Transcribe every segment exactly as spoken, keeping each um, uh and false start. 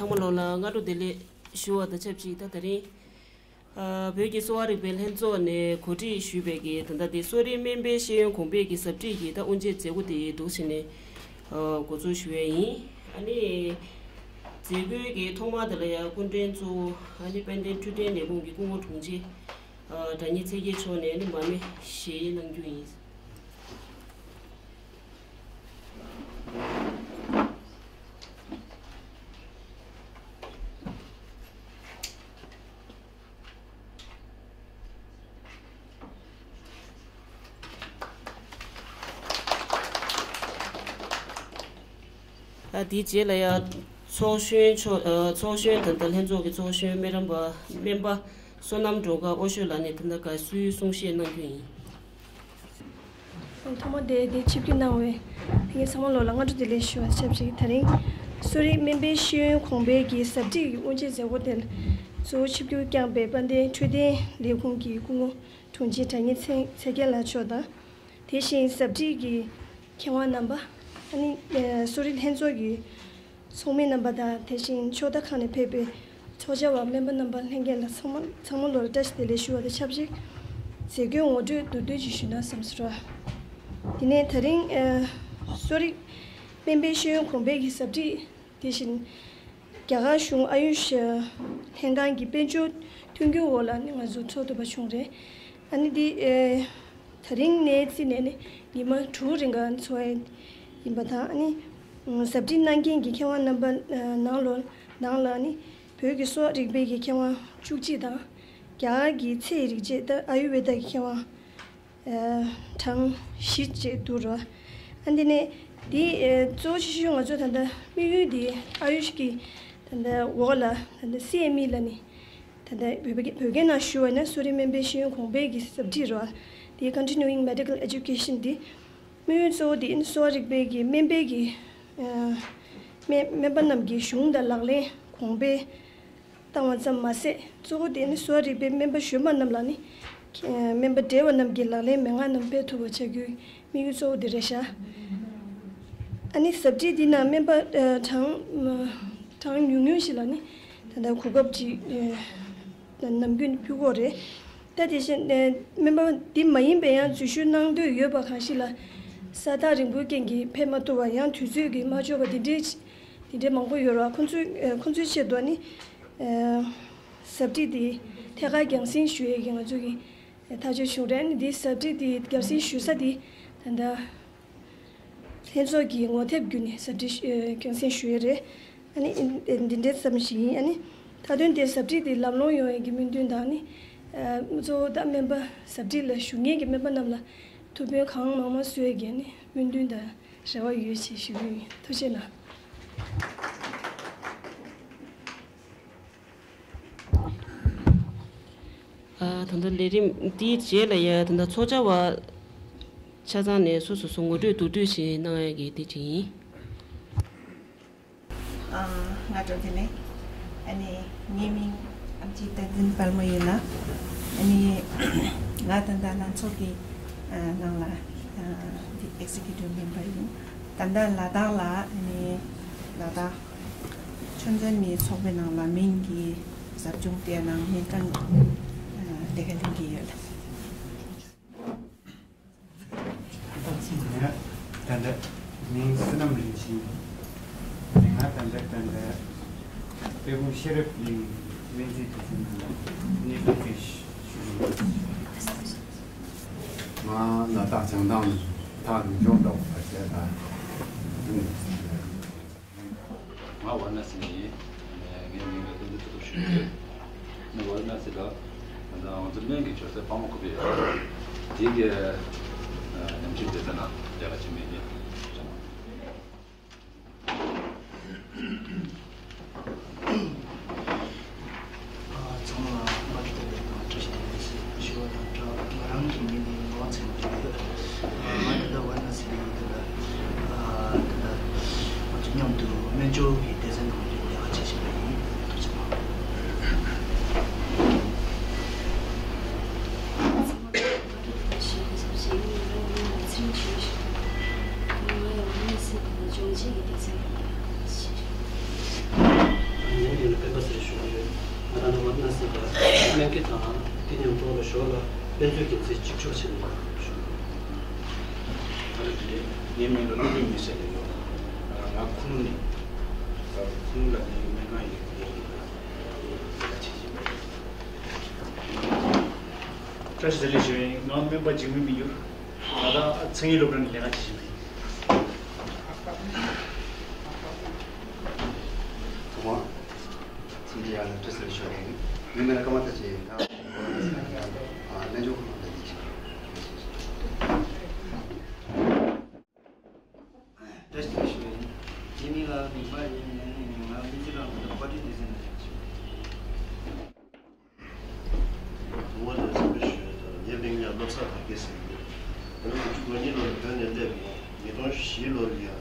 ཚང་མ་ལོ་ལ་སྔ་དྲོ་བདེ་ལེགས་ཞུ་བ་དང་ཆབས་ཅིག་ད་དེ་རིང་། ཨ། བོད་ཀྱི་གསོ་བ་རིག་པའི་ལྷན་ཚོགས་ནས་གོ་སྒྲིག་ཞུས་པའི་གི་ད་ལྟ་དེ་གསོ་རིག་སྨན་པའི་ཤེས་ཡོན་གོང་འཕེལ་གྱི་ཟབ་ཁྲིད་ཀྱི་ད་དབུ་འབྱེད་མཛད་སྒོ་དེ་འདུག་བྱས་ནས། ཨ། འགོ་འཛུགས་ཞུ་ཡས་ཡིན། ཨ་ནི། མཛད་སྒོའི་གི་ཐོག་མ་དེ་ལ་ཡང་སྐུ་མགྲོན་གཙོ་བོ་ཨ་ནི་དཔལ་ལྡན་འཕྲོད་བསྟེན་ལས་ཁུངས་ཀྱི་སྐུ་ངོ་དྲུང་ཆེ། ཨ། དྲ་བརྙན་ཚད་བརྒལ་ཕྱོགས་ནས་ནི་མར་མེ་ཞེས་གནང་རྒྱུ་ཡིན། ཨ། དེའི་རྗེས་ལ་ཡང་ཚོགས་གཞོན་མཆོག་ཨ། ཚོགས་གཞོན་དང་ད་ལྷན་ཚོགས་ཀྱི་ཚོགས་གཞོན་སྨན་རམས་པ་སྨན་པ་བསོད་ནམས་སྒྲོལ་དཀར་དབུ་ཞྭ་ལགས་ནས་ད་ལྟ་དགའ་བསུའི་གསུང་བཤད་གནང་རྒྱུ་ཡིན། ཐོག་མ་དེ་དེ་ཆིབས་བསྒྱུར་གནང་བའི་དེ་གའི་ཚང་མ་ལོ་ལ་སྔ་དྲོ་བདེ་ལེགས་ཞུ་བ་ཆབས་ཅིག་ད་རིང་གསོ་རིག་སྨན་པའི་ཤེས་ཡོན་གོང་འཕེལ་གྱི་ཟབ་ཁྲིད་ཀྱི་དབུ་འབྱེད་མཛད་སྒོ་དེར་གཙོ་བོ་ཆིབས་བསྒྱུར་བསྐྱངས་པའི་དཔལ་ལྡན་འཕྲོད་བསྟེན་ལས་ཁུངས་ཀྱི་སྐུ་ངོ་དྲུང་ཆེ་དྲ་བརྙན་ཚེ་ཚེ་རྒྱལ་ལགས་མཆོག་དང་། དེ་བཞིན་ཟབ་ཁྲིད་ཀྱི་མཁས་དབང་རྣམ་པ། ཨ་ནི་གསོ་རིག་ལྷན་ཚོགས་ཀྱི་ཚོགས་མི་རྣམ་པ་དང་། དེ་བཞིན་ཕྱོགས་མཐའ་ཁག་ནས་ཕེབས་པའི་ཚོགས་བཅར་བ་སྨན་པ་རྣམ་པ་ལྷན་རྒྱས་ལ་ཚང་མ་ཚང་མ་ལོ་ལ་བཀྲ་ཤིས་བདེ་ལེགས་ཞུ་བ་དང་ཆབས་ཅིག་མཛད་སྒོའི་ངོ་སྤྲོད་མདོར་བསྡུས་ཅིག་ཞུས་ན་བསམ་སོང་། དེ་ནས་ད་རིང་ཨ། གསོ་རིག་སྨན་པའི་ཤེས་ཡོན་གོང་འཕེལ་གྱི་ཟབ་ཁྲིད། དེ་བཞིན་རྒྱ་གར་གཞུང་ཨ་ཡུཤ་ལྷན་ཁང་གི་དཔལ་འབྱོར་མཐུན་འགྱུར་འོག་ལ་ནི་ང་ཚོ་འཚོགས་ཐུབ་པ་བྱུང་རེད། ཨ་ནི་འདི་ཨེ། ད་རིང་ནས་བརྩིས་ནས་ནི་ཉི་མ་དྲུག་རིང་ག་འཚོགས་ཡས་ཡིན་པ་དང་། ཨ་ནི་ཟབ་ཁྲིད་གནང་མཁན་གྱི་མཁས་དབང་རྣམ་པ་ནང་ལོ་ནང་ལ་ནི་བོད་ཀྱི་གསོ་བ་རིག་པའི་གི་མཁས་དབང་བཅུ་གཅིག་དང་། རྒྱ་གར་གྱི་ཚེ་ཡི་རིག་བྱེད་དང་ཨ་ཡུར་ཝེ་ད་གི་མཁས་དབང་། ཨ། གྲངས་བཞི་བཅས་འདུག་ར། ཨ་འདི་ནས་འདི་ཨ། གཙོ་བོ་ཆེ་ཤོས་ང་ཚོ་ད་ལྟ་དམིགས་ཡུལ་འདི་ཨ་ཡུཤ་གི་ད་ལྟ་འོག་ལ་ད་ལྟ་སི་ཨེམ་ཨི་ལ་ནི་ད་ལྟ་བོད་སྐད་བོད་སྐད་ནང་ཞུ་བ་ན་གསོ་རིག་སྨན་པའི་ཤེས་ཡོན་གོང་འཕེལ་གྱི་ཟབ་ཁྲིད་ར། འདི་Continuing Medical Education འདི་དམིགས་ཡུལ་གཙོ་བོ་འདི་གསོ་བ་རིག་པའི་གི་སྨན་པའི་གི་ཨ། སྨན་སྨན་པ་རྣམས་ཀྱི་གཞུང་དང་ལག་ལེན་གོང་འཕེལ་བཏང་བ་ཙམ་མ་ཟད། གཙོ་བོ་དེ་ནི་གསོ་བ་རིག་པའི་སྨན་པ་གཞོན་པ་རྣམས་ལ་ནི་སྨན་པ་བགྲེས་པ་རྣམས་ཀྱི་ལག་ལེན་མན་ངག་རྣམས་སྤེལ་ཐུབ་པ་བྱ་རྒྱུའི་དམིགས་ཡུལ་གཙོ་བོ་དེ་རེད་ཤག་ཨ་ནི་ཟབ་ཁྲིད་འདི་ནང་སྨན་པ་ཨ། གྲངས་གྲངས་ཉུང་ཉུང་ཞིག་ལ་ནི་ད་ལྟ་གོ་སྐབས་ཅིག་ཨ། ནམ་རྒྱུན་ཕུལ་གྱི་ཡོད་རེད། ད་དེ་བཞིན་ཨ། སྨན་པ་འདི་མ་ཡིན་པའི་ཡང་འཛུལ་ཞུགས་གནང་འདོད་ཡོད་པ་གང་ཞིག་ལ་ས་ཐག་རིང་པོའི་རྐྱེན་གྱིས་ཕེབས་མ་ཐུབ་པ། ཡང་དུས་ཚོད་ཀྱིས་མ་ལྕོགས་པ་འདི་འདྲའི་འདི་འདྲའི་མང་པོ་ཡོད་རེད་བ། ཁོང་ཚོའི་ཨ། ཁོང་ཚོའི་ཆེད་དུ་ནི་ཨ། ཟབ་ཁྲིད་འདི་ཐད་ཀར་རྒྱང་སྲིང་ཞུ་ཡས་ཀྱི་ང་ཚོ་གི་ཐག་གཅོད་བྱུང་རེད། ཨ་ནི་འདི་ཟབ་ཁྲིད་འདི་རྒྱང་སྲིང་ཞུ་ས་འདི་ད་ལྟ་ལྷན་ཚོགས་ཀྱི་ངོ་དེབ་བརྒྱུད་ནས་ཟབ་ཁྲིད་ཨ། རྒྱང་སྲིང་ཞུ་ཡས་རེད། ཨ་ནི་འདི་འདྲའི་ཙམ་ཞིག་ཡིན། ཨ་ནི་མཐའ་དོན་དེ་ཟབ་ཁྲིད་འདི་ལམ་ལྷོང་ཡོང་ཡས་ཀྱི་སྨོན་འདུན་དང་ནི་ཨ། གཙོ་བོ་ད་སྨན་པ་ཟབ་ཁྲིད་ལ་ཞུགས་མཁན་གྱི་སྨན་པ་རྣམས་ལ་ཐུགས་ཕན་གང་མང་མང་གསོས་ཡས་ཀྱི་ནི་སྨོན་འདུན་དང་རེ་བ་ཡོད་ཅེས་ཞུ་རྒྱུ་ཡིན། ཐུགས་རྗེ་གནང་། ཨ། ད་ལྟ་ལས་རིམ་འདིའི་རྗེས་ལ་ཡ་ད་ལྟ་ཚོགས་བཅར་བ་ཆ་ཚང་ནས་སོ་སོ་སོ་ངོ་སྤྲོད་མདོར་བསྡུས་ཤིག་གནང་ཡ་གི་དེ་ཅིག་ཡིན། ཨ། སྔ་དྲོ་བདེ་ལེགས། ཨ་ནི་ངའི་མིང་ཨམ་ཆི་བསྟན་འཛིན་དཔལ་མོ་ཡིན་ལ། ཨ་ནི་ང་ད་ལྟ་ལྷན་ཚོགས་ཀྱི་ཨ། ནང་ལ་ཨ། འདི་ཨེག་ཛེ་ཀུ་ཊིབ་མེམ་བར་ཡིན། ད་ལྟ་ལ་དྭགས་ལ་ཨ་ནི་ལ་དྭགས་ཆོས་མཛད་མའི་ཚོགས་པའི་ནང་ལ་མིང་གི་ཟབ་སྦྱོང་སྤྲད་ནང་སྨན་ཁང་ཨ། དེ་ག་ལེན་གྱི་ཡོད། ང་ད་ལྟ་མིང་བསོད་ནམས་རིན་ཆེན། ང་ད་ལྟ་ད་ལྟ་དཔལ་སྤུངས་ཤེས་རབ་གླིང་སྨན་རྩིས་སྡེ་ཚན་ནང་ལ་གནས་སྤོས་ཀྱི་ཞུ་ཡིན། ང་ལ་དྭགས་བྱང་ཐང་ཐག་རིང་ལྗོངས་འདྲ་བོ་བ་བྱས་ད། ང་ཝཱ་ར་ཎ་སི་ནས་ཡིན། ངའི་མིང་ལ་བསྟན་འཛིན་མཐུ་སྟོབས་ཞུ་གི་ཡོད། ངས་ཝཱ་ར་ཎ་སི་ལ་ད་ལྟ་ང་ཚོ་སྨན་གྱི་སྦྱོར་རྩའི་ཕ་མ་ཁོ་པའི་ཡོད། དེ་གའི་ཉམས་ཞིབ་སྡེ་ཚན་ནང་ལས་ཀ་བྱེད་མི་ཡིན། ཚང་མ་ལ་སྔ་དྲོ་བདེ་ལེགས་དང་བཀྲ་ཤིས་བདེ་ལེགས་ཞུ་བ་དང་སྦྲགས། ང་རང་གི་མིང་ནི་ངག་དབང་ཚེ་རིང་ཟེར་གྱི་ཡོད། ང་ད་ལྟ་ཝཱ་ར་ཎ་སི་ལ་ཡིན། ད་ལྟ་ད་ལྟ་ང་ཚོ་མཉམ་དུ་སྨན་སྦྱོར་གྱི་སྡེ་ཚན་ནང་ལ་ལས་ཀ་བྱེད་བཞིན་པ་ཡིན། ཐུགས་རྗེ་གནང་། ཚང་མ་ལ་སྔ་དྲོ་བདེ་ལེགས་ཞུ་བ་དང་ཆབས་ཅིག་ངའི་མིང་ལ་ཚེ་རིང་ཞུ་ཞུ། མ་གནང་སྲིད་པ་སྨན་བཀྲིས་དང་དེ་མཉམ་དུ་ལ་ཞོར་ལ་དཔལ་འབྱོར་གྱི་ཚེ་གཅིག་ཆོག་བྱས་ནས་ཞུ། ཨ་རེ་དེ་ངའི་མིང་ལ་བློ་གྲོས་མི་ཟེར་གྱི་ཡོད། ང་ཁུ་ནུ་ནས་ཁུ་ནུ་ལ་ནི་སྨན་ཁང་ཡོད་པའི་ཡིན་ལ་ལས་ཀ་བྱེད་བཞིན་པ་ཡིན། བཀྲ་ཤིས་བདེ་ལེགས་ཞུ་ཡིན། ང་སྨན་པ་འཇིགས་མེད་མི་འགྱུར། ད་ལྟ་མཚན་ཉིད་སློབ་གྲྭ་ནས་ལས་ཀ་བྱེད་བཞིན་པ་ཡིན། ཐུབ་དབང་། མཚན་རྟགས་ཡང་ན་བཀྲ་ཤིས་བདེ་ལེགས་ཞུ་ཡིན། མི་མེད་ལ་སྐར་མ་ལྟ་ཅི་ཡིན། ཨ་ལན་ཅོག་ཁོ་ན་ལྟ་ཅི་ཡིན། བཀྲ་ཤིས་བདེ་ལེགས་ཞུ་ཡིན། ངའི་མིང་ལ་རིག་པ་ཡིན། ངའི་མིང་ལ་མི་ཚེ་རང་གི་པར་སྐྲུན་སྡེ་ཚན་ནས་ཞུ། ཐུབ་དབང་ལགས་འཚམས་འདྲི་ཞུ་ཡ་དང་། ངའི་མིང་ལ་བློ་བཟང་དར་རྒྱས་ཟེར་གྱི་ཡོད། དེ་ནི་དགུ་བཅུ་གོ་གཉིས་ལོ་ལ་བོད་ནས་སླེབས་ཡོང་། ཉིས་སྟོང་བཞི་ལོ་ལ་ཡང་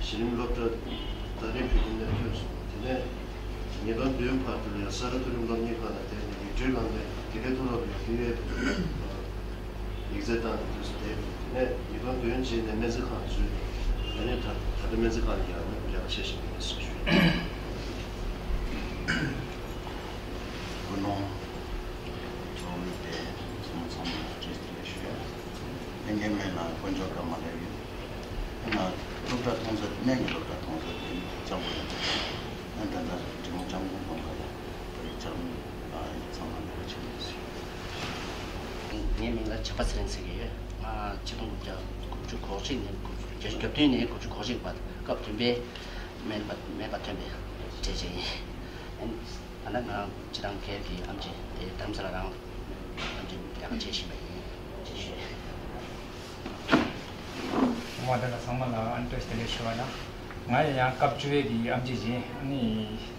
གཞི་རིམ་སློབ་གྲྭ་རྡ་རམ་བུ་ནས་ཐོན་སོང་། དེ་ནས་ཉིས་སྟོང་བདུན་བར་དུ་ལ་ཡང་ས་རཱ་མཐོ་རིམ་སློབ་གཉེར་ཁང་ལ་བསྡད་ནས་ཡིག་སྒྱུར་ལམ་ནས་དགེ་ལས་མཐོ་སློབ་ལ་ཡང་ཡིག་ཚད་བཏང་ནས་དུས་སུ་བསྡད་ཡོད། དེ་ནས་ཉིས་སྟོང་བདུན་རྗེས་ནས་སྨན་རྩིས་ཁང་འཛུལ་ནས། དེ་ནས་ད་ད་ལྟ་སྨན་རྩིས་ཁང་ལ་ཡང་ལས་ཀ་བྱེད་བཞིན་ཡོད་ཟེར་ཞུ་ཡ། ཀུན་སློང་། ཚོགས་མི་དེ་ཚང་མ་ཚང་མ་ལ་བཀྲ་ཤིས་བདེ་ལེགས་ཞུ་ཡ། ཨ་ངའི་མིང་ལ་དཀོན་མཆོག་ཀརྨ་ལགས་ཡིན། ཨ་ན་སློབ་གྲྭ་མཐོང་ས་དེ་སྨན་གྱི་སློབ་གྲྭ་མཐོང་ས་དེ་ལྕགས་པོ་ཡིན། ཨ་ད་ལྟ་འབྲི་གུང་ལྕགས་མོ་སློབ་ཁང་ལ་ད་རེས་ལྕགས་མོ་ཨ་ཚང་མ་ལས་ཀ་བྱེད་ཀྱི་ཡོད། ངའི་མིང་ལ་བྱམས་པ་ཚེ་རིང་ཟེར་གྱི་ཡོད། ང་ཆིག་སྟོང་དགུ་བརྒྱ་དགུ་བཅུ་གོ་གཅིག་ནས་དགུ་བརྒྱ་དགུ་བཅུ་གྱ་བདུན་ནས་དགུ་བཅུ་གོ་གཅིག་བར་སྐབས་བདུན་པའི་སྨན་པ་སྨན་པ་ཐོན་པའི་འབྲས་ཆན་ཡིན། ད་ལྟ་ང་སྤྱིར་བཏང་སྒེར་གྱི་ཨེམ་ཆི་དེ་རྡ་རམ་ས་ལ་རང་ཨེམ་ཆི་ལས་ཀ་བྱེད་བཞིན་པ་ཡིན། ཅེས་ཞུས། ཐོག་མ་དེ་ལ་ཚང་མ་ལ་ཨ་ནི་བཀྲ་ཤིས་བདེ་ལེགས་ཞུ་བ་དང་། ང་ཡང་སྐབས་བཅུ་པའི་གི་ཨེམ་ཆི་ཡིན། ཨ་ནི་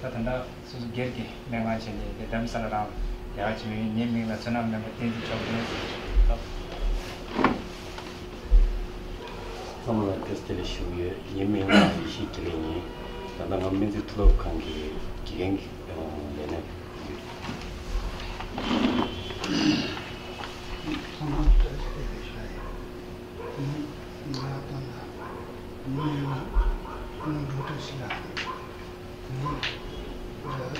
ད་ད་ལྟ་སོ་སོ་སྒེར་གྱི་སྨན་ཁང་བྱས་ནས་དེ་རྡ་རམ་ས་ལ་རང་ལས་ཀ་བྱེད་མི་ཡིན། ངའི་མིང་ལ་བསོད་ནམས་སྨན་པ་བསྟན་འཛིན་མཆོག་ལྡན་ཟེར། ཚང་མ་ལ་བཀྲ་ཤིས་བདེ་ལེགས་ཞུ་གི་ཡོད། ངའི་མིང་ལ་ཡེ་ཤེས་འཕྲིན་ལས་ཡིན། ད་ལྟ་ང་སྨན་རྩིས་མཐོ་སློབ་ཁང་གི་དགེ་རྒན་གྱི་ལས་གནས་ཡོད། ཚང་མ་ལ་བཀྲ་ཤིས་བདེ་ལེགས་ཞུ་ཡ་ཡིན། ང་ད་ལྟ་ངའི་མིང་ལ་ཀུན་སློང་འགྲོ་གྲོན་ཞིག་ལ་ནི་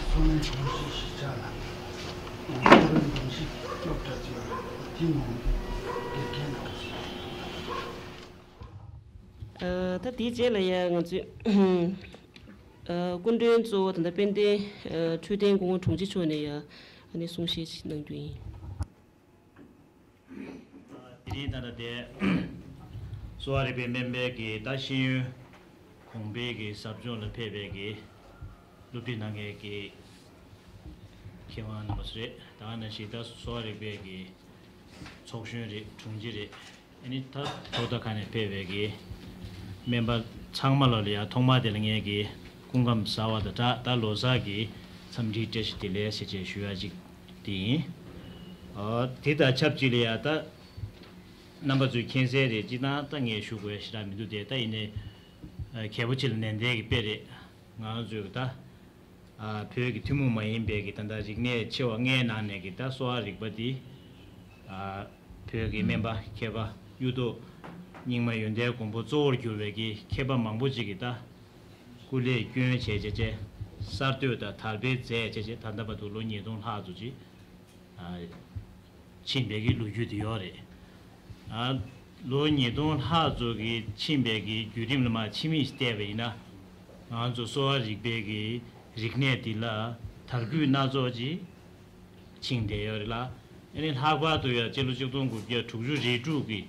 སོ་ནམ་གོམས་གཤིས་གཞིས་ཆགས་ལ་ནི་མཐོ་རིམ་གོམས་གཤིས་སློབ་གྲྭ་ཚོའི་དེ་ངོ་མ་དགེ་རྒན་ལ། ད་དེའི་རྗེས་ལ་ཡ་ང་ཚོས་སྐུ་མགྲོན་གཙོ་བོ་ད་ལྟ་དཔལ་ལྡན་འཕྲོད་བསྟེན་སྐུ་ངོ་དྲུང་ཆེ་མཆོག་ནས་ཡ་ཨ་ནི་གསུང་བཤད་ཅིག་གནང་རྒྱུ་ཡིན། དེ་རིང་ད་ལྟ་དེ་གསོ་བ་རིག་པའི་སྨན་པའི་གི་ད་ཤེས་ཡོན་གོང་འཕེལ་གྱི་ཟབ་སྦྱོང་ལ་ཕེབས་པའི་གི་སློབ་ཁྲིད་གནང་མཁན་གྱི་མཁས་དབང་རྣམ་པ་ཚོ་རེད། ད་ག་ནང་བཞིན་ད་གསོ་བ་རིག་པའི་གི་ཚོགས་གཞོན་རེད། དྲུང་ཆེ་རེད། ཨ་ནི་ད་ཐོག་མཐའ་ཁག་ནས་ཕེབས་པའི་གི་སྨན་པ་ཚང་མ་ལོ་ལ་ཡ་ཐོག་མ་དེ་ལ་ངས་གི་སྐུ་ཁམས་བཟང་བ་དང་སྦྲགས་ད་ལོ་གསར་གྱི་འཚམས་འདྲིའི་བཀྲ་ཤིས་བདེ་ལེགས་ཞེས་བཅས་ཞུ་ཡ་གཅིག་དེ་ཡིན། ཨ་དེ་དང་ཆབས་ཅིག་ལ་ཡ་ད་རྣམ་པ་ཚོས་མཁྱེན་གསལ་རེད། སྤྱིར་བཏང་ད་ངས་ཞུ་དགོས་ཞེ་དྲག་མི་འདུག་སྟེ། ད་ཡིན་ནའི་ཨ་གལ་པོ་ཆེ་ལ་ནན་ཏན་གྱི་དཔེ་རེད། ང་རང་ཚོས་ད་ཨ་བོད་ཀྱི་ཐུན་མོང་མ་ཡིན་པའི་གི་ད་ལྟ་རིག་གནས་ཆེ་བ་ལྔའི་ནང་ནས་ཀྱི་ད་གསོ་བ་རིག་པ་འདི་ཨ་བོད་ཀྱི་སྨན་པ་མཁས་པ་གཡུ་ཐོག་རྙིང་མ་ཡོན་ཏན་མགོན་པོ་གཙོ་བོར་གྱུར་པའི་གི་མཁས་པ་མང་པོ་ཅིག་གིས་ད་སྐུ་ལས་བསྐྱོན་བྱས་བྱས་བྱས་གསར་གཏོད་དང་དར་སྤེལ་མཛད་བྱས་བྱས་ད་ལྟ་བར་དུ་ལོ་ཉིས་སྟོང་ལྷག་ཙམ་ཅིག་ཨ་ཕྱིན་པའི་གི་ལོ་རྒྱུས་དེ་ཡོད་རེད། ཨ་ལོ་ཉིས་སྟོང་ལྷག་ཙམ་གི་ཕྱིན་པའི་གི་བརྒྱུད་རིམ་ལ་མར་ཕྱི་མིག་བལྟས་པ་ཡིན་ན། ང་ཚོ་གསོ་བ་རིག་པའི་གི་རིག་གནས་འདི་ལ་དར་རྒུད་སྣ་ཚོགས་ཅིག་ཕྱིན་བསྡད་ཡོད་རེད་ལ། ཨ་ནི་ལྷག་པར་དུ་ཡང་སྤྱི་ལོ་ཆིག་སྟོང་དགུ་བརྒྱ་དྲུག་ཅུ་རེ་དྲུག་གི་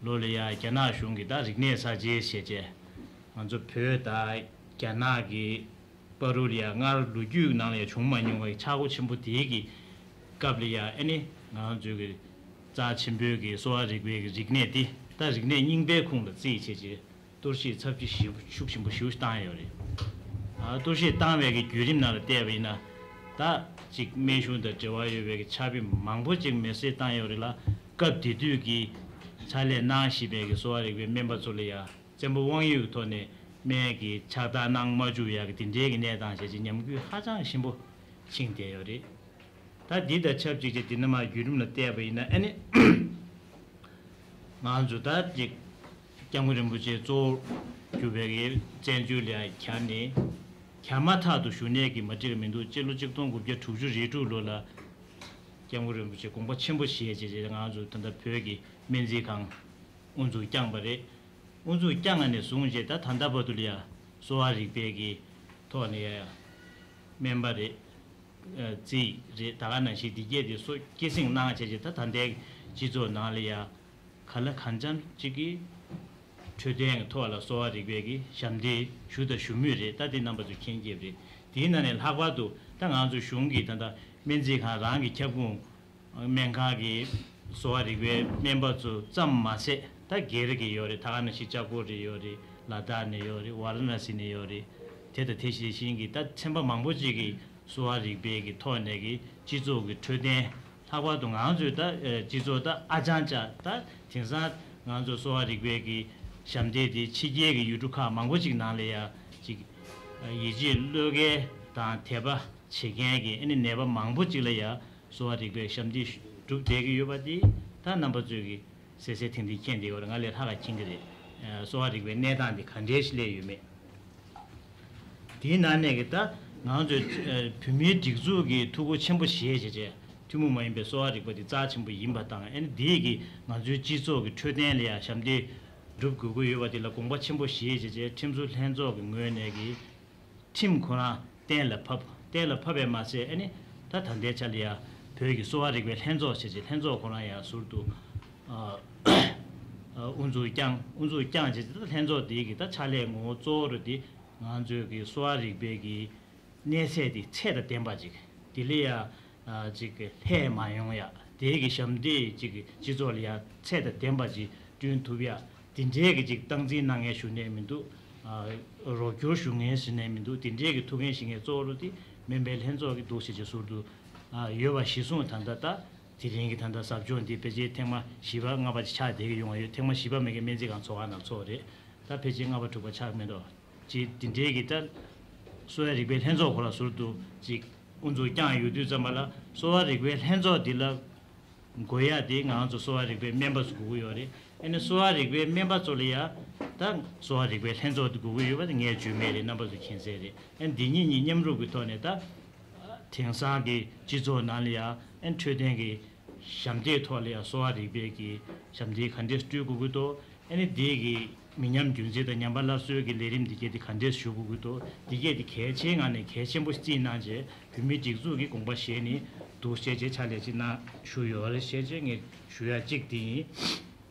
ལོ་ལ་ཡང་རྒྱ་ནག་གཞུང་གིས་ད་རིག་གནས་གསར་བརྗེ་བྱས་བྱས་ང་ཚོ་བོད་དང་རྒྱ་ནག་གི་བར་དུ་ལ་ཡང་སྔར་ལོ་རྒྱུས་ནང་ལ་ཡང་བྱུང་མ་མྱོང་བའི་ཆག་སྒོ་ཆེན་པོ་དེའི་གི་སྐབས་ལ་ཡང་ཨ་ནི་ང་ཚོའི་གི་རྩ་ཆེན་པོའི་གི་གསོ་བ་རིག་པའི་གི་རིག་གནས་འདི་ད་རིག་གནས་རྙིང་པའི་ཁོངས་ལ་བརྩིས་བྱས་བྱས་གཏོར་བཤིག་ཚབས་ཆེ་ཞེ་པོ་ཤུགས་ཆེན་པོ་ཞེ་པོ་ཞིག་བཏང་ཡོད་རེད། ཨ་གཏོར་བཤིག་བཏང་བའི་གི་བརྒྱུད་རིམ་ནང་ལ་བལྟས་པ་ཡིན་ན་ད་ཅིག་སྨན་གཞུང་དང་འབྲེལ་བ་ཡོད་པའི་གི་ཕྱག་དཔེ་མང་པོ་ཅིག་མེ་སྲེག་བཏང་ཡོད་རེད་ལ། སྐབས་དེ་དུས་ཀྱི་ཕྱག་ལས་གནང་བཞིན་པའི་གི་གསོ་བ་རིག་པའི་སྨན་པ་ཚོ་ལ་ཡང་བཙན་པོ་དབང་ཡོད་ཀྱི་ཐོག་ནས་སྨན་གྱི་ཕྱག་རྟགས་གནང་མ་བཅུག་ཡག་གི་དེ་འདྲའི་གི་གནས་སྟངས་བྱས་རྗེས་ཉམས་རྒུད་ཧ་ཅང་ཞན་པོ་ཕྱིན་བསྡད་ཡོད་རེད། ད་འདི་དང་ཆབས་ཅིག་བྱས་འདི་ནས་མར་བརྒྱུད་རིམ་ལ་བལྟས་པ་ཡིན་ན་ཨ་ནི་ང་ཚོ་ད་ཅིག་སྐྱབས་མགོན་རིན་པོ་ཆེ་གཙོ་བོར་གྱུར་པའི་གི་བཙན་བྱོལ་ལ་གྱར་ནས་ བརྒྱ་མ་ཐག་ཏུ་བཞུགས་གནས་ཀྱི་མ་འགྲིག་མི་འདུག་སྤྱི་ལོ་གཅིག་སྟོང་དགུ་བརྒྱ་དྲུག་ཅུ་རེ་དྲུག་ལོ་ལ་སྐྱབས་མགོན་རིན་པོ་ཆེ་དགོངས་པ་ཆེན་པོ་བཞེས་བྱས་བྱས་ང་ཚོ་ད་ལྟ་བོད་ཀྱི་སྨན་རྩིས་ཁང་དབུ་འཛུགས་བསྐྱངས་པ་རེད། དབུ་འཛུགས་བསྐྱངས་ནས་བཟུང་བྱས་ད་ད་ལྟ་བར་དུ་ལ་ཡ་གསོ་བ་རིག་པའི་གི་ཐོག་ནས་ཡ་སྨན་པ་རེད། རྩིས་རེད། ད་ག་ནང་བཞིན་འདི་གས་དེ་སོ་སྐྱེད་སྲིང་གནང་བྱས་བྱས་ད་ད་ལྟའི་སྤྱི་ཚོགས་ནང་ལ་ཡ་ག་ལ་གང་འཚམ་གཅིག་གི་འཕྲོད་བསྟེན་གྱི་ཐོག་ལ་གསོ་བ་རིག་པའི་གི་ཞབས་འདེགས་ཞུ་དང་ཞུ་མུས་རེད། ད་དེ་རྣམ་པ་ཚོ་མཁྱེན་གྱི་རེད། དེའི་ནང་ནས་ལྷག་པར་དུ་ད་ང་ཚོ་གཞུང་གི་ད་ལྟ་སྨན་རྩིས་ཁང་རང་གི་ཁྱབ་ཁོངས་སྨན་ཁང་གི་གསོ་བ་རིག་པའི་སྨན་པ་ཚོ་ཙམ་མ་ཟད་ད་སྒེར་གྱི་ཡོད་རེད། ད་ག་ནང་བཞིན་ལྕགས་པོ་རེ་ཡོད་རེད། ལ་དྭགས་ནས་ཡོད་རེད། ཝཱ་ར་ཎ་སི་ནས་ཡོད་རེད། དེ་དང་དེ་བཞིན་གྱི་ད་ཚན་པ་མང་པོ་ཅིག་གིས་གསོ་བ་རིག་པའི་གི་ཐོག་ནས་ཀྱི་སྤྱི་ཚོགས་ཀྱི་འཕྲོད་བསྟེན། ལྷག་པར་དུ་ང་ཚོའི་ད་ཨ་སྤྱི་ཚོགས་ད་ཨ་ཅང་ཅག་ད་དེང་སང་ང་ཚོ་གསོ་བ་རིག་པའི་གི་ཞབས་འདེགས་དེ་ཕྱི་རྒྱལ་གྱི་ཡུལ་གྲུ་ཁག་མང་པོ་ཅིག་ནང་ལ་ཡ་ཅིག་ཡིད་ཆེས་བློས་འགེལ་དང་དད་པ་བྱེད་མཁན་གྱི་ཨ་ནི་ནད་པ་མང་པོ་ཅིག་ལ་ཡ་གསོ་བ་རིག་པའི་ཞབས་འདེགས་སྒྲུབ་བསྡད་ཀྱི་ཡོད་པ་དེ་ད་རྣམ་པ་ཚོས་ཀྱི་གསལ་གསལ་ཐིང་ཐིང་མཁྱེན་བསྡད་ཡོད་རེད། ང་ལས་ལྷག་ག་མཁྱེན་གྱི་རེད། གསོ་བ་རིག་པའི་གནས་སྟངས་དེ་ག་འདྲའི་ཞིག་སླེབས་ཡོད་མེད། དེའི་ནང་ནས་ཀྱི་ད་ང་ཚོས་ཨ་བོད་མིའི་སྒྲིག་འཛུགས་ཀྱི་ཐུགས་ཁུར་ཆེན་པོ་བཞེས་བྱས་བྱས་ཐུན་མོང་མ་ཡིན་པའི་གསོ་བ་རིག་པ་དེ་རྩ་ཆེན་པོ་ཡིན་པ་དང་ཨ་ནི་དེས་ཀྱི་ང་ཚོའི་སྤྱི་ཚོགས་ཀྱི་འཕྲོད་བསྟེན་ལ་ཡང་ཞབས་འདེགས་སྒྲུབ་དགོས་ཀྱི་ཡོད་པ་དེ་ལ་དགོངས་པ་ཆེན་པོ་བཞེས་བྱས་བྱས་ཁྲིམས་བཟོ་ལྷན་ཚོགས་ཀྱི་ངོས་ནས་ཀྱི་ཁྲིམས་ཁོ་རང་གཏན་ལ་ཕབ། གཏན་ལ་ཕབ་པས་མ་ཟད་ཨ་ནི་ད་ད་ལྟའི་ཆ་ལ་ཡང་བོད་ཀྱི་གསོ་བ་རིག་པའི་ལྷན་ཚོགས་བྱས་བྱས་ལྷན་ཚོགས་ཁོ་རང་ཡང་ཟུར་དུ་ཨ་ཨ་དབུ་འཛུགས་བསྐྱངས། དབུ་འཛུགས་བསྐྱངས་བྱས་བྱས་ད་ལྷན་ཚོགས་དེའི་གི་ད་ཕྱག་ལས་ངོ་བོ་གཙོ་བོ་རུ་དེ་ང་ཚོའི་གི་གསོ་བ་རིག་པའི་གི་གནས་ཚད་དེ་ཚད་དང་ལྡན་པ་ཅིག་དེ་ལས་ཡང་ཅིག་ལྷད་མ་ཡོང་ཡ། དེའི་གི་ཞབས་འདེགས་ཅིག་སྤྱི་ཚོགས་ལ་ཡང་ཚད་དང་ལྡན་པ་ཅིག་བསྐྲུན་ཐུབ་ཡ། དེ་འདྲའི་གི་ཅིག་སྟངས་འཛིན་གནང་མཁན་ཞུ་ནས་མི་འདུག་རོགས་སྐྱོར་ཞུ་མཁན་ཞུ་ནས་མི་འདུག་དེ་འདྲའི་གི་ཐུགས་འགན་བཞེས་མཁན་གཙོ་བོ་རུ་དེ་སྨན་པའི་ལྷན་ཚོགས་ཀྱི་འདུག་ཟེར་གྱི་ཟུར་དུ་ཡོད་པ་གཞི་བཟུང་ད་ལྟ་ད་དེ་རིང་གི་ད་ལྟ་ཟབ་སྦྱོང་འདི་ཕལ་ཆེར་ཐེངས་མ་བཞི་པ་ལྔ་པ་ཅིག་ཆགས་བསྡད་ཀྱི་ཡོང་བ་ཡོད། ཐེངས་མ་བཞི་པ་མེད་མཁན་སྨན་རྩིས་ཁང་ཚོགས་ཁང་ནང་ཚོགས་རེད། ད་ཕལ་ཆེར་ལྔ་པ་དྲུག་པ་ཆགས་མེད་དོ། ཅིག་དེ་འདྲའི་གི་ད་གསོ་བ་རིག་པའི་ལྷན་ཚོགས་ཁོ་ལ་ཟུར་དུ་ཅིག་དབུ་འཛུགས་བསྐྱངས་ཡོད་དུས་ཙམ་པ་ལ་གསོ་བ་རིག་པའི་ལྷན་ཚོགས་འདི་ལ་དགོས་ཡ་དེ་ང་ཚོ་གསོ་བ་རིག་པའི་སྨན་པ་ཚོ་དགོས་ཀྱི་ཡོད་རེད། ཨ་ནི་གསོ་བ་རིག་པའི་སྨན་པ་ཚོ་ལ་ཡ་ད་གསོ་བ་རིག་པའི་ལྷན་ཚོགས་དེ་དགོས་ཀྱི་ཡོད་པ་དེ་ངས་བརྗོད་མེད་རེད། རྣམ་པ་ཚོ་མཁྱེན་གསལ་རེད། ཨ་ནི་འདི་གཉིས་གཉིས་མཉམ་རུབ་ཀྱི་ཐོག་ནས་ད་དེང་སང་གི་སྤྱི་ཚོགས་ནང་ལ་ཡ་ཨ་ནི་འཕྲོད་བསྟེན་གྱི་ཞབས་འདེགས་ཐོག་ལ་ཡང་གསོ་བ་རིག་པའི་གི་ཞབས་འདེགས་ག་འདྲས་སྤྲོད་དགོས་ཀྱི་འདུག་ཨ་ནི་དེ་གི་མི་ཉམས་རྒྱུན་འཛིན་དང་ཉམས་པ་སླར་གསོའི་གི་ལས་རིམ་འདི་གས་དེ་ག་འདྲས་ཞུ་དགོས་ཀྱི་འདུག་འདི་གས་དེ་གལ་ཆེའི་ངང་ནས་གལ་ཆེན་པོ་བརྩིས་གནང་རྗེས་བོད་མིའི་སྒྲིག་འཛུགས་ཀྱི་དགོངས་པ་བཞེས་ནས་འདུག་བཤད་རྗེས་ཕྱག་ལས་ཅིག་གནང་ཞུ་ཡོད་རེད། བཤད་རྗེས་ངས་ཞུ་ཡ་གཅིག་དེ་ཡིན།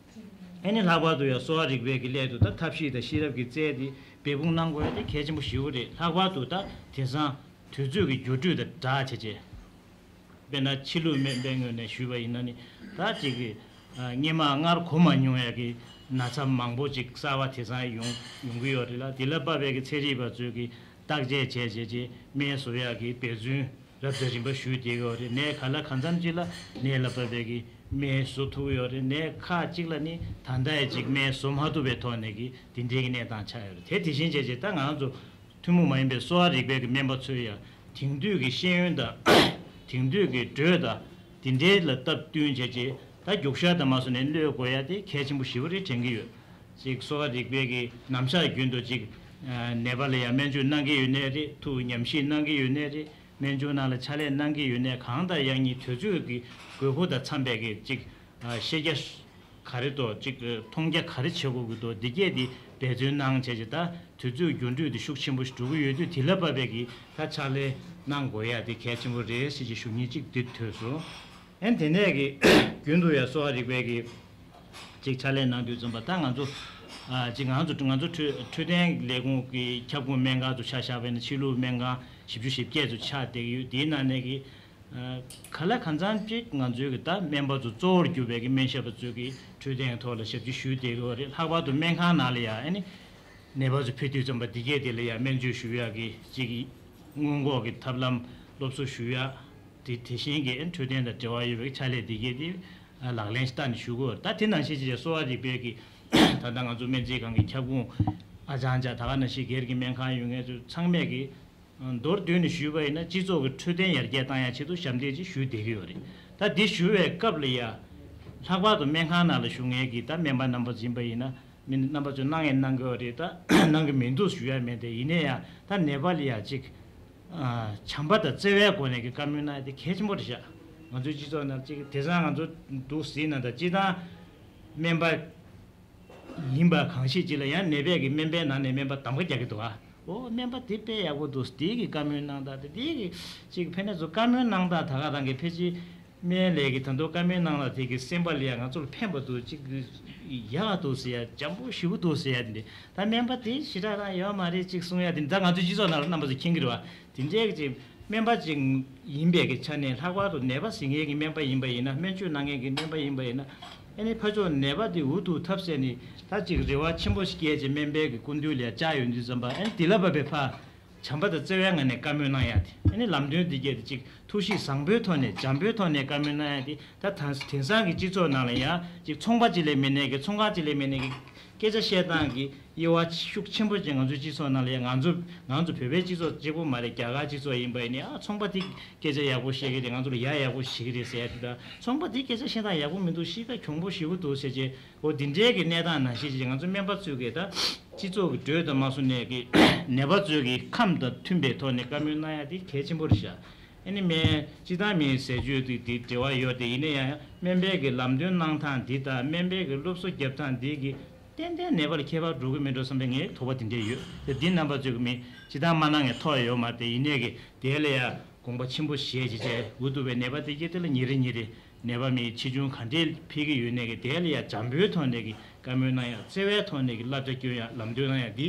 ཨ་ནི་ལྷག་པར་དུ་ཡང་གསོ་བ་རིག་པའི་གི་སླད་དུ་ད་ཐབས་ཤེས་དང་ཤེས་རབ་ཀྱི་རྩལ་དེ་འབད་འབུངས་གནང་དགོས་ཡ་དེ་གལ་ཆེན་པོ་ཞེ་པོ་རེད། ལྷག་པར་དུ་ད་དེང་སང་དུས་ཚོད་ཀྱི་འགྱུར་འགྲོས་དང་སྦྲགས་བྱས་རྗེས། དཔེར་ན་ཕྱི་ལུགས་སྨན་པའི་ངོས་ནས་ཞུས་པ་ཡིན་ན་ནི་ད་ཅིག་གི་སྔོན་མ་སྔར་གོ་མ་མྱོང་ཡ་གི་ན་ཚ་མང་པོ་ཅིག་གསར་པ་དེང་སང་ཡོང་ཡོང་གི་ཡོད་རེད་ལ། དེ་ལ་དཔག་པའི་གི་ཚན་རིག་པ་ཚོས་གི་བརྟག་དཔྱད་བྱས་བྱས་རྗེས་སྨན་བཟོ་ཡ་གི་འབད་བརྩོན་རབ་དང་རིམ་པ་ཞུས་བསྡད་ཀྱི་ཡོད་རེད། ནད་ག་ལ་གང་འཚམ་ཅིག་ལ་ནད་ལ་དཔག་པའི་གི་སྨན་བཟོ་ཐུབ་ཀྱི་ཡོད་རེད། ནད་ཁག་ཅིག་ལ་ནི་ད་ལྟ་ཡ་ཅིག་སྨན་བཟོ་མ་ཐུབ་པའི་ཐོག་ནས་གི་དེ་འདྲའི་གི་གནས་སྟངས་ཆགས་ཡོད་རེད། དེ་དེ་བཞིན་བྱས་རྗེས་ད་ང་ཚོ་ཐུན་མོང་མ་ཡིན་པའི་གསོ་བ་རིག་པའི་གི་སྨན་པ་ཚོས་ཡང་དེང་དུས་ཀྱི་ཤེས་ཡོན་དང་དེང་དུས་ཀྱི་འགྲོས་དང་དེ་འདྲའི་ལ་སྟབས་བསྟུན་བྱས་རྗེས་ད་རྒྱུག་ཤར་དང་མ་སོ་ནས་གློད་དགོས་ཡ་དེ་གལ་ཆེན་པོ་ཞེ་པོ་རེད་དྲན་གྱི་ཡོད། ཅིག་གསོ་བ་རིག་པའི་གི་ནམ་ཞག་རྒྱུན་དུ་ཅིག་ནད་པ་ལ་ཡང་སྨན་བཅོས་གནང་གི་ཡོད་ནའི་རེད། ཐུགས་ཉམས་ཞིབ་གནང་གི་ཡོད་ནའི་རེད། སྨན་བཅོས་ནང་ལ་ཕྱག་ལས་གནང་གི་ཡོད་ནའི་གང་ལྟར་ཡང་ཉིད་དུས་ཚོད་ཀྱི་དགོས་མཁོ་དང་འཚམ་པའི་གི་ཅིག་ཤེས་རྒྱ་ག་རེ་འདུག་ཅིག་མཐོང་རྒྱ་ག་རེ་བྱེད་དགོས་ཀྱི་འདུག་འདི་གས་འདི་འབད་བརྩོན་གནང་བྱས་ཅིག་ད་དུས་ཚོད་འགྱུར་འགྲོས་འདི་ཤུགས་ཆེན་པོ་ཞིག་འགྲོ་གི་ཡོད་དུས་དེ་ལ་བབ་པའི་གི་ད་ཕྱག་ལས་གནང་དགོས་ཡ་དེ་གལ་ཆེན་པོ་རེད་ཟེར་གྱི་ཞུ་སྙིང་གཅིག་འདི་ཐོས་སོང་། ཨན་དེ་ནས་གི་རྒྱུན་དུ་ཡ་གསོ་བ་རིག་པའི་གི་ཅིག་ཕྱག་ལས་གནང་དུས་ཙམ་པ་ད་ང་ཚོ་ཨ་ཅིག་ང་ཚོ་ང་ཚོ་འཕྲོད་འཕྲོད་བསྟེན་ལས་ཁུངས་ཀྱི་ཁྱབ་ཁོངས་སྨན་ཁང་དུ་ཆ་བཞག་པ་ཡིན་ན་ཕྱི་ལུགས་སྨན་ཁང་བཞི་བཅུ་ཞེ་བརྒྱད་ཙམ་ཆགས་བསྡད་ཀྱི་ཡོད། དེའི་ནང་ནས་གི་ཨ་ག་ལ་གང་འཚམ་ཅིག་ང་ཚོའི་གི་ད་སྨན་པ་ཚོ་གཙོ་བོར་གྱུར་པའི་གི་སྨན་ཞབས་པ་ཚོས་གི་འཕྲོད་བསྟེན་ཐོག་ལ་ཞབས་ཕྱི་ཞུས་བསྡད་ཀྱི་ཡོད་རེད། ལྷག་པར་དུ་སྨན་ཁང་ནང་ལ་ཡ་ཨ་ནི་ནད་པ་ཚོ་ཕེབས་དུས་ཙམ་པ་འདི་གས་དེ་ལ་ཡ་སྨན་བཅོས་ཞུ་ཡག་གི་ཅིག་སྔོན་འགོག་གི་ཐབས་ལམ་སློབ་གསོ་ཞུ་ཡག་དེ་དེ་བཞིན་གྱི་འཕྲོད་བསྟེན་དང་འབྲེལ་བ་ཡོད་པའི་ཕྱག་ལས་འདི་གས་དེ་ལག་ལེན་བསྟར་ནས་ཞུ་དགོས། ད་དེ་ནང་བཞིན་ཅིག་གསོ་བ་རིག་པའི་གི་ད་ལྟ་ང་ཚོ་སྨན་རྩིས་ཁང་གི་ཁྱབ་ཁོངས་ཨ་ཅང་ཅག་ད་ག་ནང་བཞིན་སྒེར་གྱི་སྨན་ཁང་ཡོད་མཁན་ཚོ་ཚང་མས་གི་མདོར་བསྡུས་ནས་ཞུས་པ་ཡིན་ན་སྤྱི་ཚོགས་ཀྱི་འཕྲོད་བསྟེན་ཡར་རྒྱས་བཏང་ཡག་ཆེད་དུ་ཞབས་འདེགས་ཅིག་ཞུས་བསྡད་ཀྱི་ཡོད་རེད། ད་འདི་ཞུ་བའི་སྐབས་ལ་ཡ་ལྷག་པར་དུ་སྨན་ཁང་ནང་ལ་བཞུགས་མཁན་གྱི་ད་སྨན་པ་རྣམ་པ་ཡིན་པ་ཡིན་ན། མི་རྣམ་པ་ཚོས་གནང་ཡང་གནང་གི་ཡོད་རེད། ད་གནང་གི་མི་འདུག་ཞུ་ཡ་མེད་དེ། ཡིན་ན་ཡང་ད་ནད་པ་ལ་ཡ་ཅིག་བྱམས་པ་དང་བརྩེ་བའི་སྒོ་ནས་ཀྱི་བཀའ་མོལ་གནང་ཡ་དེ་གལ་ཆེན་པོ་རེད་ཤག་ང་ཚོའི་སྤྱི་ཚོགས་ནང་ཅིག་དེང་སང་ང་ཚོ་འདུག་ཟེར་ན། ད་སྤྱིར་བཏང་སྨན་པ་ཡིན་པ་གང་ཤེས་ཅིག་ལ་ཡང་ནད་པས་ཀྱི་སྨན་པའི་ནང་ནས་སྨན་པ་གདམ་ག་རྒྱག་གི་འདུག་ཨ། ཨོ་སྨན་པ་དེ་དཔེ་ཡག་པོ་འདུག་དེའི་གི་བཀའ་མོལ་གནང་སྟངས་དེ། དེའི་གི་ཅིག་ཕན་ནས་ཚོ་བཀའ་མོལ་གནང་སྟངས་ད་ག་རང་གི་ཕལ་ཆེར་སྨན་ལས་ཀྱི་ད་དུང་བཀའ་མོལ་གནང་སྟངས་དེ་གི་སེམས་པ་ལ་ཡང་ང་ཚོ་ལ་ཕན་པ་འདུག་ཅིག་ཡག་འདུག་ཟེར་ཡ། འཇམ་པོ་ཞེ་པོ་འདུག་ཟེར་ཡ་དེ་འདྲ། ད་སྨན་པ་དེ་ཞེ་དྲག་རང་ཡོད་མ་རེད་ཅིག་གསུང་ཡ་དེ་འདྲ་ང་ཚོའི་སྤྱི་ཚོགས་ནང་ལ་རྣམ་པ་ཚོ་མཁྱེན་གྱི་རེད་བ། དེ་འདྲའི་གི་ཅིག་སྨན་པ་ཅིག་ཡིན་པའི་གི་ཆ་ནས། ལྷག་པར་དུ་ནད་པ་གཟིགས་མཁན་གྱི་སྨན་པ་ཡིན་པ་ཡིན་ན། སྨན་བཅོས་གནང་མཁན་གྱི་སྨན་པ་ཡིན་པ་ཡིན་ན། ཨ་ནི་ཕར་ཕྱོགས་ནད་པ་དེ་འུ་ཐུག་ཐབས་ཟད་ནས་ད་ཅིག་རེ་བ་ཆེན་པོ་ཞིག་བསྐྱེད་བྱས་སྨན་པའི་གི་སྐུ་མདུན་ལ་བཅར་ཡོང་དུས་ཙམ་པ། ཨ་ནི་དེ་ལ་བབས་པའི་ཕར་བྱམས་པ་དང་བརྩེ་བའི་ངང་ནས་བཀའ་མོལ་གནང་ཡ་དེ། ཨ་ནི་ལམ་སྟོན་འདི་གས་དེ་ཅིག་ཐུགས་གཤིས་བཟང་པོའི་ཐོག་ནས། བྱམས་པོའི་ཐོག་ནས་བཀའ་མོལ་གནང་ཡ་དེ། ད་དེང་སང་གི་སྤྱི་ཚོགས་ནང་ལ་ཡང་ཅིག་ཚོང་པ་ཅིག་ལས་མེད་ནས་ཀྱི། ཚོང་ཁང་ཅིག་ལས་མེད་ནས་ཀྱི་སྐད་ཆ་བཤད་སྟངས་ཀྱི་དབྱེ་བ་ཤུགས་ཆེན་པོ་ཅིག་ང་ཚོའི་སྤྱི་ཚོགས་ནང་ལ་ཡང་། ང་ཚོ་ང་ཚོ་བོད་པའི་སྤྱི་ཚོགས་གཅིག་པོ་མ་རེད། རྒྱ་གར་སྤྱི་ཚོགས་ཡིན་པ་ཡིན་ནའི། ཨ་ཚོང་པ་དེ་སྐད་ཆ་ཡག་པོ་བཤད་ཀྱི་རེད། ང་ཚོ་ལ་ཡ་ཡག་པོ་བྱེད་ཀྱི་རེད་ཟེར་ཡ་དེ། ད་ཚོང་པ་དེ་སྐད་ཆ་བཤད་སྟངས་ཡག་པོ་མི་འདུག་གཤིས་ཀ་གྱོང་པོ་ཞེ་པོ་འདུག་ཟེར་བྱས། འོ་དེ་འདྲའི་གི་གནས་སྟངས་ནང་བཞིན་ཅིག་ང་ཚོ་སྨན་པ་ཚོས་ཀྱི་ད་སྤྱི་ཚོགས་ཀྱི་འགྲོས་དང་མ་བཟུང་ནས་ཀྱི་ནད་པ་ཚོའི་གི་ཁམས་དང་མཐུན་པའི་ཐོག་ནས་བཀའ་མོལ་གནང་ཡ་དེ་གལ་ཆེན་པོ་རེད་ཤག་ཨ་ནི་སྨན་སྤྱིར་བཏང་མིའི་ཟས་སྤྱོད་དེ་དེ་འབྲེལ་བ་ཡོད་དེ། ཡིན་ན་ཡང་སྨན་པའི་གི་ལམ་སྟོན་གནང་སྟངས་འདི་དང་སྨན་པའི་གི་སློབ་གསོ་རྒྱབ་སྟངས་འདི་གི་ཏན་ཏན་ནད་པ་ལ་ཁྱད་པར་འགྲོ་གི་མེད་འགྲོ་བསམ་པའི་ངའི་དོགས་པ་དེ་འདྲས་ཡོད་དེ། འདི་རྣམ་པ་ཚོས་གི་མི་སྤྱིར་བཏང་མ་གནང་ངས་ཐོག་ཡོད་མ་རེད། ཡིན་ནའི་གི་དེ་ལ་ཡ་དགོངས་པ་ཆེན་པོ་བཞེས་བྱས་བྱས། འུ་ཐུག་པའི་ནད་པ་དེ་གི་དེ་ལ་ཉིན་རེ་ཉིན་རེ་ནད་པ་མིའི་ཆེ་ཆུང་ག་འདྲས་འཕེལ་གི་ཡོད་ནའི་གི་དེ་ལ་ཡ་བྱམས་པོའི་ཐོག་ནས་གི་བཀའ་མོལ་གནང་ཡ། བརྩེ་བའི་ཐོག་ནས་གི་བསླབ་བྱ་སྐྱོན་ཡ། ལམ་སྟོན་གནང་ཡ། འདི་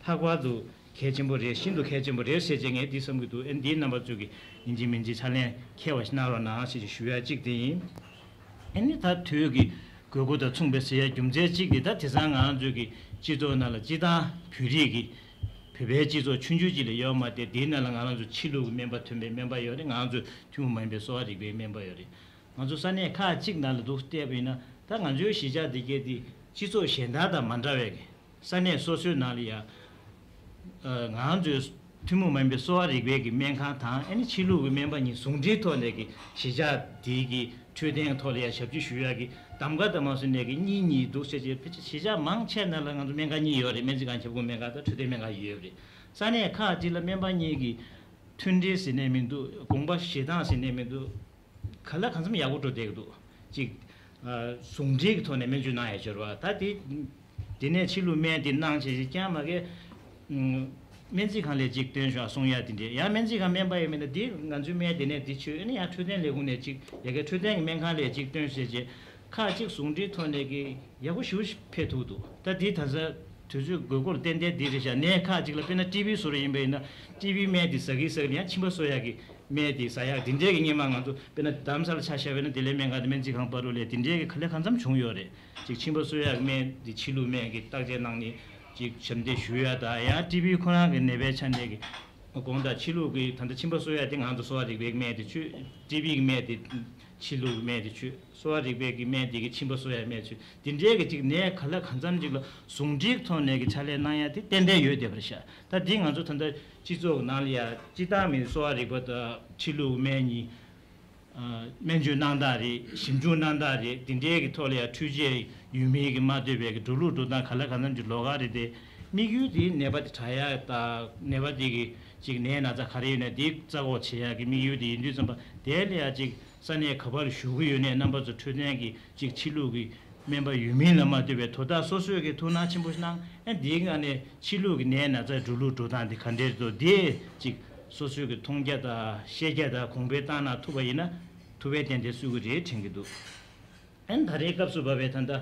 ལྷག་པར་དུ་གལ་ཆེན་པོ་རེད། ཤིན་ཏུ་གལ་ཆེན་པོ་རེད་ཟེར་བྱས་ངས་འདི་བསམ་གྱི་འདུག་ཨ་ནི་འདིའི་རྣམ་པ་ཚོས་ཀྱིས་ཡིན་གཅིག་མིན་གཅིག་ཕྱག་ལེན་འཁེལ་བ་ཞིག་གནང་རོགས་གནང་ཞེས་ཞུ་ཡ་གཅིག་དེ་ཡིན། ཨ་ནི་ད་དུས་ཀྱི་དགོས་མཁོ་དང་མཚུངས་པའི་ཟེར་ཡ་རྒྱུ་མཚན་གཅིག་དེ། ད་དེང་སང་ང་རང་ཚོའི་གི་སྤྱི་ཚོགས་ནང་ལ་སྤྱིར་བཏང་བོད་རིགས་ཀྱི་བོད་པའི་སྤྱི་ཚོགས་ཆུང་ཆུང་ཅིག་ལས་ཡོད་མ་རེད། དེའི་ནང་ལ་ང་རང་ཚོ་ཕྱི་ལུགས་ཀྱི་སྨན་པ་ཐོན་པའི་སྨན་པ་ཡོད་རེད། ང་རང་ཚོ་ཐུན་མོང་མ་ཡིན་པའི་གསོ་བ་རིག་པའི་སྨན་པ་ཡོད་རེད། ང་ཚོ་ས་གནས་ཁག་ཅིག་ནང་ལ་འདུག་བལྟས་པ་ཡིན་ན། ད་ང་ཚོའི་གཞིས་ཆགས་འདི་གའི་དེ་སྤྱི་ཚོགས་གཞན་དག་དང་མ་འདྲ་བའི་གི་ས་གནས་སོ་སོའི་ནང་ལ་ཡ། ཨ་ང་ཚོའི་ཐུན་མོང་མ་ཡིན་པའི་གསོ་བ་རིག་པའི་གི་སྨན་ཁང་དང་། ཨ་ནི་ཕྱི་ལུགས་ཀྱི་སྨན་པ་གཉིས་ཟུང་འབྲེལ་ཐོག་ནས་ཀྱི་གཞིས་ཆགས་དེའི་གི་འཕྲོད་བསྟེན་ཐོག་ལ་ཡ་ཞབས་ཕྱི་ཞུ་ཡ་གི་གདམ་ག་དང་མ་སོང་ནས་ཀྱི་གཉིས་གཉིས་འདུག་ཟེར་བྱས། ཕལ་ཆེར་གཞིས་ཆགས་མང་ཆེ་ནང་ལ་ང་ཚོ་སྨན་ཁང་གཉིས་ཡོད་རེད། སྨན་རྩིས་ཁང་ཁྱབ་ཁོངས་སྨན་ཁང་དང་འཕྲོད་བསྟེན་སྨན་ཁང་ཡོད་རེད། ས་གནས་ཁག་ཅིག་ལ་སྨན་པ་གཉིས་ཀྱི་མཐུན་འབྲེལ་ཟེར་ནས་མི་འདུག་དགོངས་པ་བཞེས་སྟངས་ཟེར་ནས་མི་འདུག་ག་ལ་གང་འཚམ་ཡག་པོ་འགྲོ་བསྡད་ཀྱི་འདུག་ཅིག་ཨ་ཟུང་འབྲེལ་གྱི་ཐོག་ནས་སྨན་བཅོས་གནང་ཡ་སྦྱོར་བ། ད་དེ་དེ་ནས་ཕྱི་ལུགས་སྨན་དེ་གནང་བྱས་ཅིག་ཀྱང་མ་གི་ཨུམ་སྨན་རྩིས་ཁང་ལས་ཅིག་བཏོན་ཤོག་གསུང་ཡ་དེ་འདྲས། ཡང་སྨན་རྩིས་ཁང་སྨན་པ་ཡོད་མེད་ན་དེ་ང་ཚོའི་སྨན་དེ་ནས་དེ་མཆོད། ཨ་ནི་ཡང་འཕྲོད་བསྟེན་ལས་ཁུངས་ནས་ཅིག་ཡ་གི་འཕྲོད་བསྟེན་གྱི་སྨན་ཁང་ལས་ཅིག་བཏོན་བྱས་བྱས། ཁག་ཅིག་ཟུང་འབྲེལ་ཐོག་ནས་ཀྱི་ཡག་པོ་ཞེ་པོ་ཕེབས་ཐུབ་འདུག་ད་འདི་ད་ས་དུས་ཚོད་དགོས་མཁོ་ལ་བརྟེན་ཏེ་འདི་རེད་ཤག་གནས་ཁག་ཅིག་ལ་དཔེར་ན་ཊི་བི་བཟོ་རེ་ཡིན་པ་ཡིན་ན། ཊི་བི་སྨན་དེ་ཟ་གི་ཟ་གི་ལ་ཡང་མཆིན་པ་གསོ་ཡག་གི་སྨན་དེ་ཟ་ཡག་འདི་འདྲས་ཀྱི་སྔོན་མ་ང་ཚོ་དཔེར་ན་རྡ་རམ་ས་ལ་ཆ་བཞག་པ་ཡིན་ན་བདེ་ལེགས་སྨན་ཁང་དང་སྨན་རྩིས་ཁང་བར་དུ་ལ་འདི་འདྲས་ཀྱི་ག་ལེ་གང་འཚམ་བྱུང་ཡོད་རེད། ཅིག་མཆིན་པ་གསོ་ཡག་གི་སྨན་དེ་ཕྱི་ལུགས་སྨན་གྱི་བརྟག་དཔྱད་གནང་ནས་ཅིག་ཞབས་འདེགས་ཞུ་ཡག་དང་། ཡང་ཊི་བི་ཁོ་རང་གི་ནད་པའི་ཆ་ནས་ཀྱི་དགོངས་དག་ཕྱི་ལུགས་ཀྱི་ད་ལྟ་མཆིན་པ་གསོ་ཡག་དེ་ང་ཚོ་གསོ་བ་རིག་པའི་སྨན་དེ་མཆོད། ཊི་བི་གི་སྨན་དེ་ཕྱི་ལུགས་སྨན་དེ་མཆོད། གསོ་བ་རིག་པའི་གི་སྨན་དེ་གི་མཆིན་པ་གསོ་ཡག་སྨན་མཆོད། དེ་འདྲའི་གི་ཅིག་ནད་ག་ལ་གང་འཚམ་ཅིག་ལ་ཟུང་འབྲེལ་ཐོག་ནས་ཀྱི་ཕྱག་ལས་གནང་ཡག་དེ་ཏན་ཏན་ཡོད་བསྡད་པ་རེད་ཤག་ད་འདི་ང་ཚོ་ད་ལྟ་སྤྱི་ཚོགས་ནང་ལ་ཡ་སྤྱིར་བཏང་མི་གསོ་བ་རིག་པ་དང་ཕྱི་ལུགས་སྨན་གཉིས་སྨན་བཅོས་གནང་སྟངས་རེད། ཞིབ་འཇུག་གནང་སྟངས་རེད། དེ་འདྲའི་གི་ཐོག་ལ་ཡ་འཕྲུལ་ཆས་ཡོད་མེད་ཀྱི་མ་ལྟོས་པའི་གི་འགྲོ་ལུགས་འགྲོ་སྟངས་ག་ལ་གང་འཚམ་ཅིག་ལོགས་ཀ་རེད་དེ། དམིགས་ཡུལ་དེ་ནད་པ་དེ་དྲག་ཡག་དང་། ནད་པ་དེ་གི་ཅིག་ནད་ན་ཚ་ག་རེ་ཡོད་ན་དེ་རྩ་འགོག་བྱེད་ཡག་གི་དམིགས་ཡུལ་དེ་ཡིན་དུས་ཙམ་པ། དེ་ལ་ཡ་ཅིག་ས་གནས་ག་པར་བཞུགས་ཀྱི་ཡོད་ནའི་རྣམ་པ་ཚོ་འཕྲོད་བསྟེན་གྱི་ཅིག་ཕྱི་ལུགས་ཀྱི་སྨན་པ་ཡོད་མིན་ལ་མ་ལྟོས་པའི་དོ་བདག་སོ་སོས་ཀྱི་ཐུགས་སྣང་ཆེན་པོ་གནང་། ཨ་འདིའི་ངང་ནས་ཕྱི་ལུགས་ཀྱི་ནད་ན་ཚ་འགྲོ་ལུགས་འགྲོ་སྟངས་འདི་ག་འདྲས་འདུག་དེ་ཅིག་སོ་སོའི་གི་མཐོང་རྒྱ་དང་ཤེས་རྒྱ་དང་གོང་འཕེལ་བཏང་གནང་ཐུབ་པ་ཡིན་ན། ཐུབ་པའི་ཏན་ཏན་གསོས་ཀྱི་རེད་དྲན་གྱི་འདུག་ཨ་ནི་ད་རེས་སྐབས་སུ་བབས་པའི་ད་ལྟ་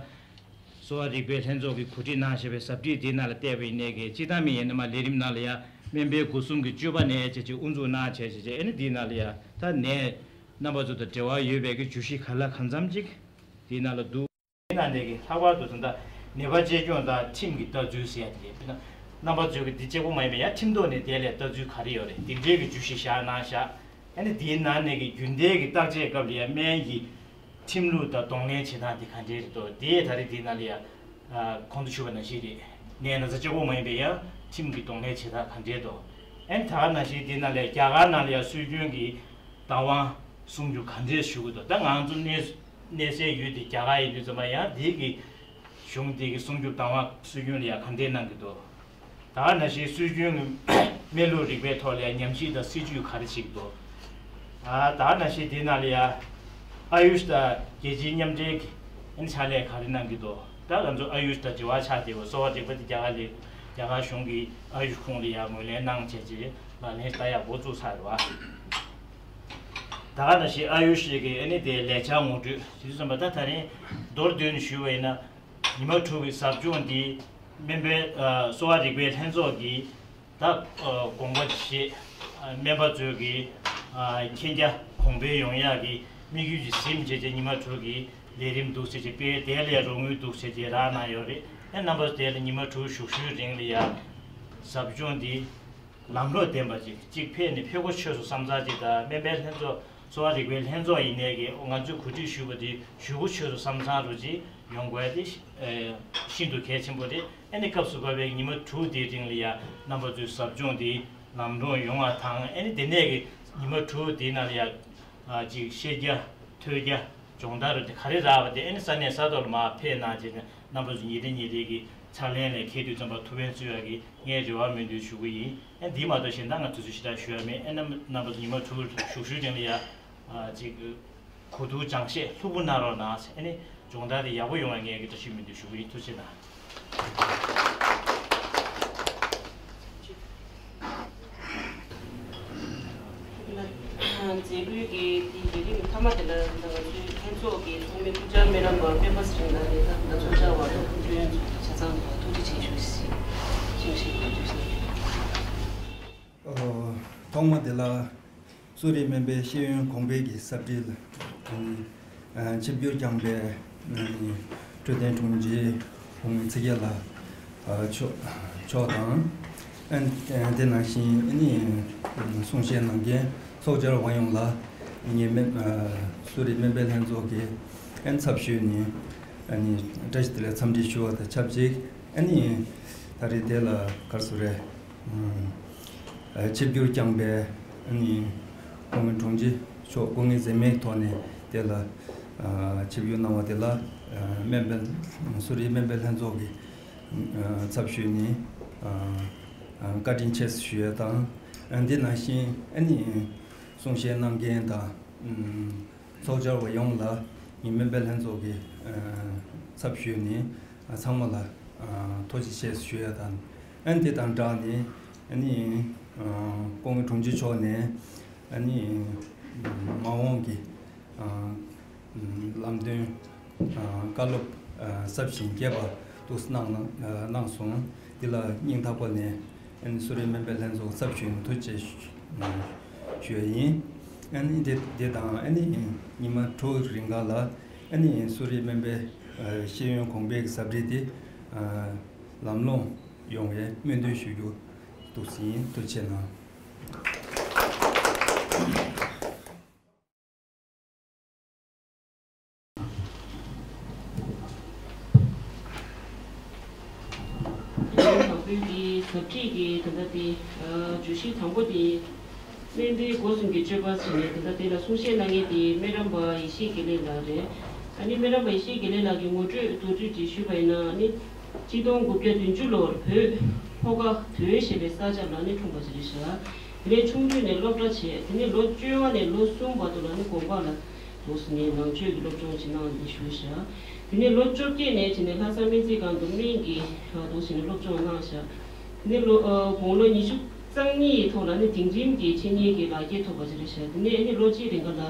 གསོ་བ་རིག་པའི་ལྷན་ཚོགས་ཀྱིས་གོ་སྒྲིག་གནང་བཞག་པའི་ཟབ་ཁྲིད་དེའི་ནང་ལ་བལྟས་པ་ཡིན་ནའི་གི། སྤྱིར་བཏང་མི་ཡིན་ན་མ་ལས་རིམ་ནང་ལ་ཡ་སྨན་པའི་སྒོ་གསུམ་གྱི་སྤྱོད་པ་ནས་བྱས་བྱས་དབུ་འཛུགས་གནང་བྱས་བྱས་བྱས། ཨ་ནི་དེའི་ནང་ལ་ཡ་ད་ནད་རྣམ་པ་ཚོ་དང་འབྲེལ་བ་ཡོད་པའི་གི་བརྗོད་གཞི་ག་ལ་གང་འཚམ་ཅིག་དེའི་ནང་ལ་འདུག་དེའི་ནང་ནས་ཀྱི་ལྷག་པར་དུ་ད་ལྟ་ནད་པ་གཅེས་སྐྱོང་དང་ཁྲིམས་ཀྱི་ལྟ་ཚུལ་ཟེར་ཡ་དེ་རེད། དཔེར་ན་རྣམ་པ་ཚོས་ཀྱི་འདི་གཅིག་པོ་མ་ཡིན་པའི་ཡང་ཁྲིམས་ཐོག་ནས་དེ་ལས་ལྟ་ཚུལ་ག་རེ་ཡོད་རེད། འདི་འདྲའི་གི་བརྗོད་གཞི་བཞག་གནང་བཞག་ཨ་ནི་དེའི་ནང་ནས་ཀྱི་རྒྱུན་ལྡན་གྱི་བརྟག་དཔྱད་སྐབས་ལ་ཡང་སྨན་གྱི་ཁྲིམས་ལུགས་དང་གདོང་ལེན་བྱེད་སྟངས་དེ་ག་འདྲའི་རེད་དོ། དེ་ད་རེས་དེའི་ནང་ལ་ཡང་གོང་དུ་ཞུས་པ་ནང་བཞིན་རེད། ནད་ན་ཚ་གཅིག་པོ་མ་ཡིན་པའི་ཡང་ཁྲིམས་ཀྱི་གདོང་ལེན་བྱེད་སྟངས་ག་འདྲའི་དོ། ཨ་ནི་ད་ག་ནང་བཞིན་དེའི་ནང་ལ་རྒྱ་གར་ནང་ལ་ཡང་སྲོལ་རྒྱུན་གྱི་བདག་དབང་སྲུང་རྒྱུ་ག་འདྲས་ཞུ་དགོས་དོ། ད་ང་ཚོ་གནས་གནས་སའི་ཡུལ་དེ་རྒྱ་གར་ཡིན་དུས་ཙམ་པ་ཡང་དེའི་གི་ གཞུང་འདི་གི་སྲུང་སྐྱོབ་དང་བ་སྲོལ་རྒྱུན་ལ་ཡང་ག་འདྲས་གནང་གི་འདུག་ད་ག་ནང་བཞིན་སྲོལ་རྒྱུན་གྱི་སྨན་ལུགས་རིག་པའི་ཐོག་ལ་ཡང་ཉམས་ཞིབ་དང་སྲིད་ཇུས་ག་རེ་བྱེད་ཀྱི་འདུག་ད་ག་ནང་བཞིན་འདི་ནང་ལ་ཡང་ཨ་ཡུཤ་དང་རྒྱལ་སྤྱིའི་མཉམ་འབྲེལ་གྱི་ཕྱག་ལས་ག་རེ་གནང་གི་འདུག་ད་ང་ཚོ་ཨ་ཡུཤ་དང་འབྲེལ་བ་ཆགས་བསྡད་པ་གསོ་བ་རིག་པ་དེ་རྒྱ་གར་ལ་རྒྱ་གར་གཞུང་གི་ཨ་ཡུཤ་ཁོངས་ལ་ཡང་ངོས་ལེན་གནང་བྱས་རྗེས་ལག་ལེན་བསྟར་ཡག་འགོ་བཙུགས་ཚར་རེད་བ། ད་ག་ནང་བཞིན་ཨ་ཡུཤ་གི་ཨ་ནི་དེ་ལས་འཆར་ངོ་སྤྲོད་ཞུ་བསམ་པ་ད་ད་རིང་མདོར་བསྡུས་ནས་ཞུས་པ་ཡིན་ན། ཉི་མ་དྲུག་གི་ཟབ་སྦྱོང་འདི་སྨན་པའི་ཨ་གསོ་བ་རིག་པའི་ལྷན་ཚོགས་ཀྱིས་ད་ཨ་དགོངས་པ་བཞེས། ཨ་སྨན་པ་ཚོས་ཀྱི་ཨ་མཁྱེན་རྒྱ་གོང་འཕེལ་ཡོང་ཡག་གི་དམིགས་ཡུལ་གྱིས་ཟིན་བྱས་རྗེས་ཉི་མ་དྲུག་གི་ལས་རིམ་འདུག་ཟེར་གྱི་དཔེ་དེ་ལ་རོགས་དངུལ་འདུག་ཟེར་གྱི་རག་གནང་ཡོད་རེད། ཨ་རྣམ་པ་ཚོ་དེ་ལ་ཉི་མ་དྲུག་བཞུགས་ཤུལ་རིང་ལ་ཡ་ཟབ་སྦྱོང་འདི་ལམ་ལྷོང་ལྡན་པ་ཅིག་གཅིག་ཕེབས་ནས་ཕེབས་གོ་ཆོད་སོང་བསམ་ཚར་ཅིག་དང་སྨན་པའི་ལྷན་ཚོགས་གསོ་བ་རིག་པའི་ལྷན་ཚོགས་ཡིན་ནའི་གི་ང་ཚོས་གོ་སྒྲིག་ཞུས་པ་དེ་ཞུ་གོ་ཆོད་སོང་བསམ་ཚར་རུ་ཅིག་ཡོང་དགོས་ཡ་དེ་ཤི་ཨེ་ཤིན་ཏུ་གལ་ཆེན་པོ་རེད། ཨ་ནི་སྐབས་སུ་བབས་པའི་ཉི་མ་དྲུག་དེའི་རིང་ལ་ཡ་རྣམ་པ་ཚོའི་ཟབ་སྦྱོང་དེ་ལམ་ལྷོང་ཡོང་བ་དང་ཨ་ནི་དེ་ནས་གི་ཉི་མ་དྲུག་དེའི་ནང་ལ་ཡ་ཨ་ཅིག་ཤེས་རྒྱ་ཐོས་རྒྱ་སྦྱོང་བརྡར་དེ་ག་རེ་རག་པ་དེ་ཨ་ནི་ས་གནས་ས་ཐོག་ལ་མར་ཕེབས་གནང་བྱས་ནས་རྣམ་པ་ཚོ་ཉིན་རེ་ཉིན་རེ་གི་ཕྱག་ལེན་ལ་འཁེལ་དུས་ཙམ་པ་ཐུགས་ཕན་གསོས་ཡག་གི་ངས་རེ་བ་སྨོན་འདུན་ཞུ་གི་ཡིན། ཨ་འདི་མ་གཏོགས་གཞན་དག་ང་དུས་ཚོད་ཞེ་དྲག་ཞུ་ཡ་མེད། ཨ་རྣམ་རྣམ་པ་ཚོ་ཉི་མ་དྲུག་བཞུགས་ཤུལ་རིང་ལ་ཡ་ཨ་ཅིག་གོ་བསྡུར་སྦྱང་བཤད་ལྷུག་པོ་གནང་རོགས་གནང་ཟེར། ཨ་ནི་སྦྱོང་བརྡར་དེ་ཡག་པོ་ཡོང་བའི་ངས་ཀྱི་བཀྲ་ཤིས་སྨོན་འདུན་ཞུ་གི་ཡིན། ཐུགས་རྗེ་གནང་། མཛད་སྒོའི་གི་དེ་ལས་རིམ་མཐའ་མ་དེ་ལ་ང་ཚོའི་ལྷན་ཚོགས་ཀྱི་ཚོགས་མི་སྐུ་བཅར་སྨན་རམས་པ་སྤེན་པ་ཚེ་རིང་ལགས་ནས་ད་ལྟ་ཚོགས་བཅར་བ་དང་སྐུ་མགྲོན་ཚོ་ཆ་ཚང་དུ་ཐུགས་རྗེ་ཆེ་ཞུ་ཞེས་གསུང་བཤད་ཀྱི་འདུག་ཟེར། ཨོ། ཐོག་མ་དེ་ལ་གསོ་རིག་སྨན་པའི་ཤེས་ཡོན་གོང་འཕེལ་གྱི་ཟབ་ཁྲིད་ལ་ཨ་ཆིབས་བསྒྱུར་བསྐྱངས་པའི་ཨ་འཕྲོད་བསྟེན་དྲུང་ཆེ་སྐུ་ངོ་ཚེ་རྒྱལ་ལགས་ཨ་མཆོག་མཆོག་དང་། ཨ་དེ་ནང་བཞིན་ཨ་ནི་གསུང་བཤད་གནང་མཁན་ཚོགས་བཅར་བ་ཡོངས་ལ་ངས་སྨན་ཨ་གསོ་རིག་སྨན་པའི་ལྷན་ཚོགས་ཀྱི་ཨ་ཚབ་ཞུས་ནས་ཨ་ནི་བཀྲ་ཤིས་བདེ་ལེགས་འཚམས་འདྲི་ཞུ་བ་དང་ཆབས་ཅིག་ཨ་ནི་ད་རེས་དེ་ལ་ག་རེ་ཟེར་རེད། ཆིབས་བསྒྱུར་བསྐྱངས་པའི་ཨ་ནི་སྐུ་ངོ་དྲུང་ཆེ་མཆོག་སྐུ་ངལ་འཛེམས་མེད་ཐོག་ནས་དེ་ལ་ཆིབས་བསྒྱུར་གནང་བ་དེ་ལ་སྨན་པའི་གསོ་རིག་སྨན་པའི་ལྷན་ཚོགས་ཀྱི་ཚབ་ཞུས་ནས་བཀའ་དྲིན་ཆེ་ཞུ་ཡ་དང་། འདི་ནང་བཞིན་ཨ་ནི་གསུང་བཤད་གནང་མཁན་དང་། ཚོགས་བཅར་བ་ཡོངས་ལ་ངས་སྨན་པའི་ལྷན་ཚོགས་ཀྱི་ཚབ་ཞུས་ནས་ཚང་མ་ལ་ཐུགས་རྗེ་ཆེ་ཞུ་ཡ་དང་། ཨ་ནི་དེ་དང་སྦྲགས་ནས་ཨ་ནི་སྐུ་ངོ་དྲུང་ཆེ་མཆོག་ནས་ཨ་ནི་མ་འོངས་ཀྱི་ལམ་སྟོན་བཀའ་སློབ་ཟབ་ཞིང་རྒྱས་པ་འདུག་གནང་གནང་སོང་། འདི་ལ་སྙིང་ཐག་པ་ནས་ཨ་ནི་གསོ་རིག་སྨན་པའི་ལྷན་ཚོགས་ཚབ་ཞུས་ནས་ཐུགས་རྗེ་ཆེ་ཞུ་ཡ་ཡིན། ཨ་ནི་དེ་དེ་དང་ཨ་ནི་ཉི་མ་དྲུག་རིང་ག་ལ་ཨ་ནི་གསོ་རིག་སྨན་པའི་ཤེས་ཡོན་གོང་འཕེལ་གྱི་ཟབ་ཁྲིད་དེ་ལམ་ལྷོང་ཡོང་བའི་སྨོན་འདུན་ཞུ་རྒྱུ་འདུག་ཟིན། ཐུགས་རྗེ་ཆེ་གནང་། དང་པོའི་གི་ཟབ་ཁྲིད་ཀྱི་ད་ལྟ་དེ་བརྗོད་གཞི་དང་པོ་དེ་སྨན་པའི་སྒོ་གསུམ་གྱི་སྤྱོད་པ་ཟེར་ནས་ད་ལྟ་དེ་ལ་གསུང་བཤད་གནང་མཁན་དེ་སྨན་རམས་པ་ཡེ་ཤེས་དགེ་ལེགས་ལགས་རེད། ཨ་ནི་སྨན་རམས་པ་ཡེ་ཤེས་དགེ་ལེགས་ལགས་ཀྱི་ངོ་སྤྲོད་མདོར་བསྡུས་ཅིག་ཞུས་པ་ཡིན་ན་ཨ་ནི་གཅིག་སྟོང་དགུ་བརྒྱ་བདུན་ཅུ་ལོར་བོད་ལྷོ་ཁ་དོལ་ཞེས་པའི་ས་ཆ་ལ་ནི་འཁྲུངས་པ་ཅིག་རེད་ཤག་དེ་ནས་ཆུང་དུས་ནས་སློབ་གྲྭ་བྱས། དེ་ནས་ལོ་བཅོ་ལྔ་ནས་ལོ་གསུམ་བར་དུ་ལ་ནི་དགོན་པ་ལ་འདུག་སེ་ནས་ནང་ཆོས་ཀྱི་སློབ་སྦྱོང་ཅིག་གནང་ནས་བཞུགས་ཤག་དེ་ནས་ལོ་བཅོ་བརྒྱད་ནས་བྱས་ནས་ལྷ་ས་སྨན་རྩིས་ཁང་དུ་སྨན་གྱི་འདུག་སེ་ནས་སློབ་སྦྱོང་གནང་ཤག་དེ་ནས་ལོ་དགུང་ལོ་ཉི་ཤུ་རྩ་གཉིས་ཡི་ཐོག་ལ་ནི་འབྲིང་རིམ་གྱི་འཆད་ཉན་གྱི་ལག་འཁྱེར་ཐོབ་པ་ཅིག་རེད་ཤག་དེ་ནས་ནི་ལོ་གཅིག་རིང་ག་ལ་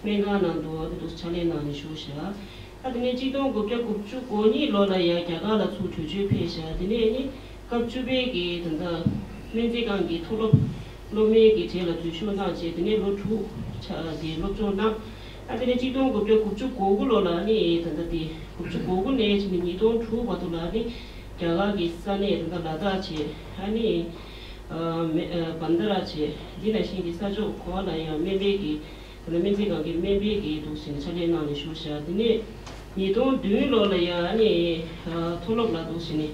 སྨན་ཁང་ནང་དུ་འདུག་སེ་ཕྱག་ལས་གནང་ནས་བཞུགས་ཤག་ཨ་དེ་ནས་གཅིག་སྟོང་དགུ་བརྒྱ་དགུ་བཅུ་གོ་གཉིས་ལོ་ལ་ཡ་རྒྱ་གར་ལ་ཚུར་བྲོས་བྱོལ་ཕེབས་ཤག་དེ་ནས་ནི་སྐབས་བཅུ་པའི་གི་ད་ལྟ་སྨན་རྩིས་ཁང་གི་མཐོ་སློབ་སློབ་མའི་གི་གྲས་ལ་འཛུལ་ཞུགས་གནང་བྱས། དེ་ནས་ལོ་དྲུག་ཆ་དེ་སློབ་སྦྱོང་གནང་། ཨ་དེ་ནས་གཅིག་སྟོང་དགུ་བརྒྱ་དགུ་བཅུ་གོ་དགུ་ལོ་ལ་ནི་ད་ལྟ་དེ་དགུ་བཅུ་གོ་དགུ་ནས་བྱས་ནས་ཉིས་སྟོང་དྲུག་བར་དུ་ལ་ནི་རྒྱ་གར་གི་ས་གནས་ད་ལྟ་ལ་དྭགས་བྱས། ཨ་ནི་ཨ་མེ་ཨ་བན་དྷ་ར་བྱས། འདི་ནང་བཞིན་གྱི་ས་ཕྱོགས་ག་བ་ལ་ཡང་སྨན་པའི་གི་ད་ལྟ་སྨན་རྩིས་ཁང་གི་སྨན་པའི་གི་འདུག་སེ་ནས་ཕྱག་ལས་གནང་ནས་བཞུགས་ཤག་དེ་ནས་ཉིས་སྟོང་བདུན་ལོ་ལ་ཡང་ནི་མཐོ་སློབ་ལ་འདུག་སེ་ནས་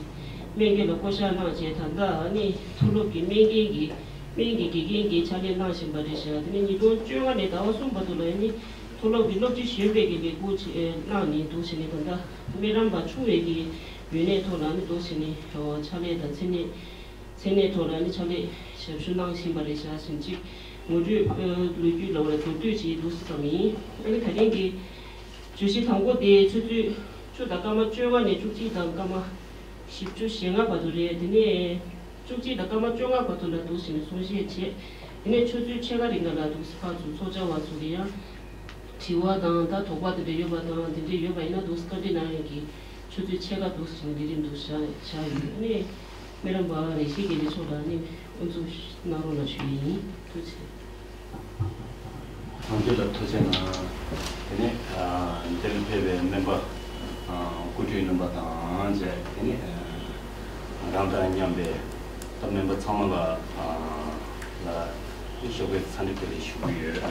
སྨན་རྒན་ལ་བསྐོ་བཞག་གནང་བྱས། ད་ལྟ་ནི་མཐོ་སློབ་ཀྱི་སྨན་རྒན་གྱི་སྨན་གྱི་དགེ་རྒན་གྱི་ཕྱག་ལས་གནང་བཞིན་པ་རེད་ཤག་དེ་ནས་ཉིས་སྟོང་བཅོ་ལྔ་ནས་ཟླ་བ་གསུམ་བར་དུ་ལ་ཡང་ནི་ མཐོ་སློབ་ཀྱི་སློབ་ཁྲིད་ཞུས་པའི་གི་ལས་ཁུར་ཅིག་གནང་ནས་འདུག་ཟེར་ནས། ད་ལྟ་སྨན་རམས་པ་ཆུང་བའི་གི་ཡོན་གནས་ཐོག་ལ་ནི་འདུག་ཟེར་ནས་ཕྱག་ལས་དང་མཚན་གནས་མཚན་གནས་ཐོག་ལ་ནི་ཕྱག་ལས་ཞབས་ཞུ་གནང་བཞིན་པ་རེད་ཤག་ཟེར་ཅིག་ངོ་སྤྲོད་ལོ་རྒྱུས་ལ་བ་ལ་མདོར་བསྡུས་ཅིག་འདུག་ཟེར་བསམ་ཡིན། ཨ་ནི་ད་ཐེངས་ཀྱི་བརྗོད་གཞི་དང་པོ་དེ་ཆུ་ཚོད་བཅུ་དང་སྐར་མ་བཅོ་ལྔ་ནས་བཅུ་གཅིག་དང་སྐར་མ་བཞི་བཅུ་ཞེ་ལྔ་བར་དུ་རེད། དེ་ནས་བཅུ་གཅིག་དང་སྐར་མ་བཅོ་ལྔ་བར་དུ་ལ་འདུག་ཟེར་ནས་གསུང་བཤད་བྱས། དེ་ནས་ཆུ་ཚོད་ཕྱེད་ཀ་རིང་ལ་ལ་འདུག་ཟེར་ཕར་ཚུར་ཚོགས་བཅར་བ་ཚོ་གི་ཡང་དྲི་བ་དང་ད་དོགས་པ་དེ་འདྲ་ཡོད་པ་དང་། དེ་འདྲ་ཡོད་པ་ཡིན་ན་འདུག་ཟེར་བཀའ་འདྲི་གནང་ཡས་ཀྱི་ཆུ་ཚོད་ཕྱེད་ཀ་འདུག་ཟེར་ནས་ལས་རིམ་འདུག་བཞག་བཞག་ཡོད། ཨ་ནི་སྨན་རམས་པ་རེ་ཞིག་དགེ་ལེགས་མཆོག་ལ་ནི་དབུ་འཛུགས་གནང་རོགས་གནང་ཞུ་ཡས་ཡིན། ཐུགས་རྗེ་ཆེ། ཐུགས་རྗེ་ཆེ་གནང་། དེ་ནས་འདིར་ཕེབས་པའི་སྨན་པ་སྐུ་མགྲོན་རྣམ་པ་དང་བཅས། དེ་ནས་རང་དང་མཉམ་པའི་ད་སྨན་པ་ཚང་མ་ལ་ལ་ཞོགས་པའི་འཚམས་འདྲི་བདེ་ལེགས་ཞུ་གི་ཡོད།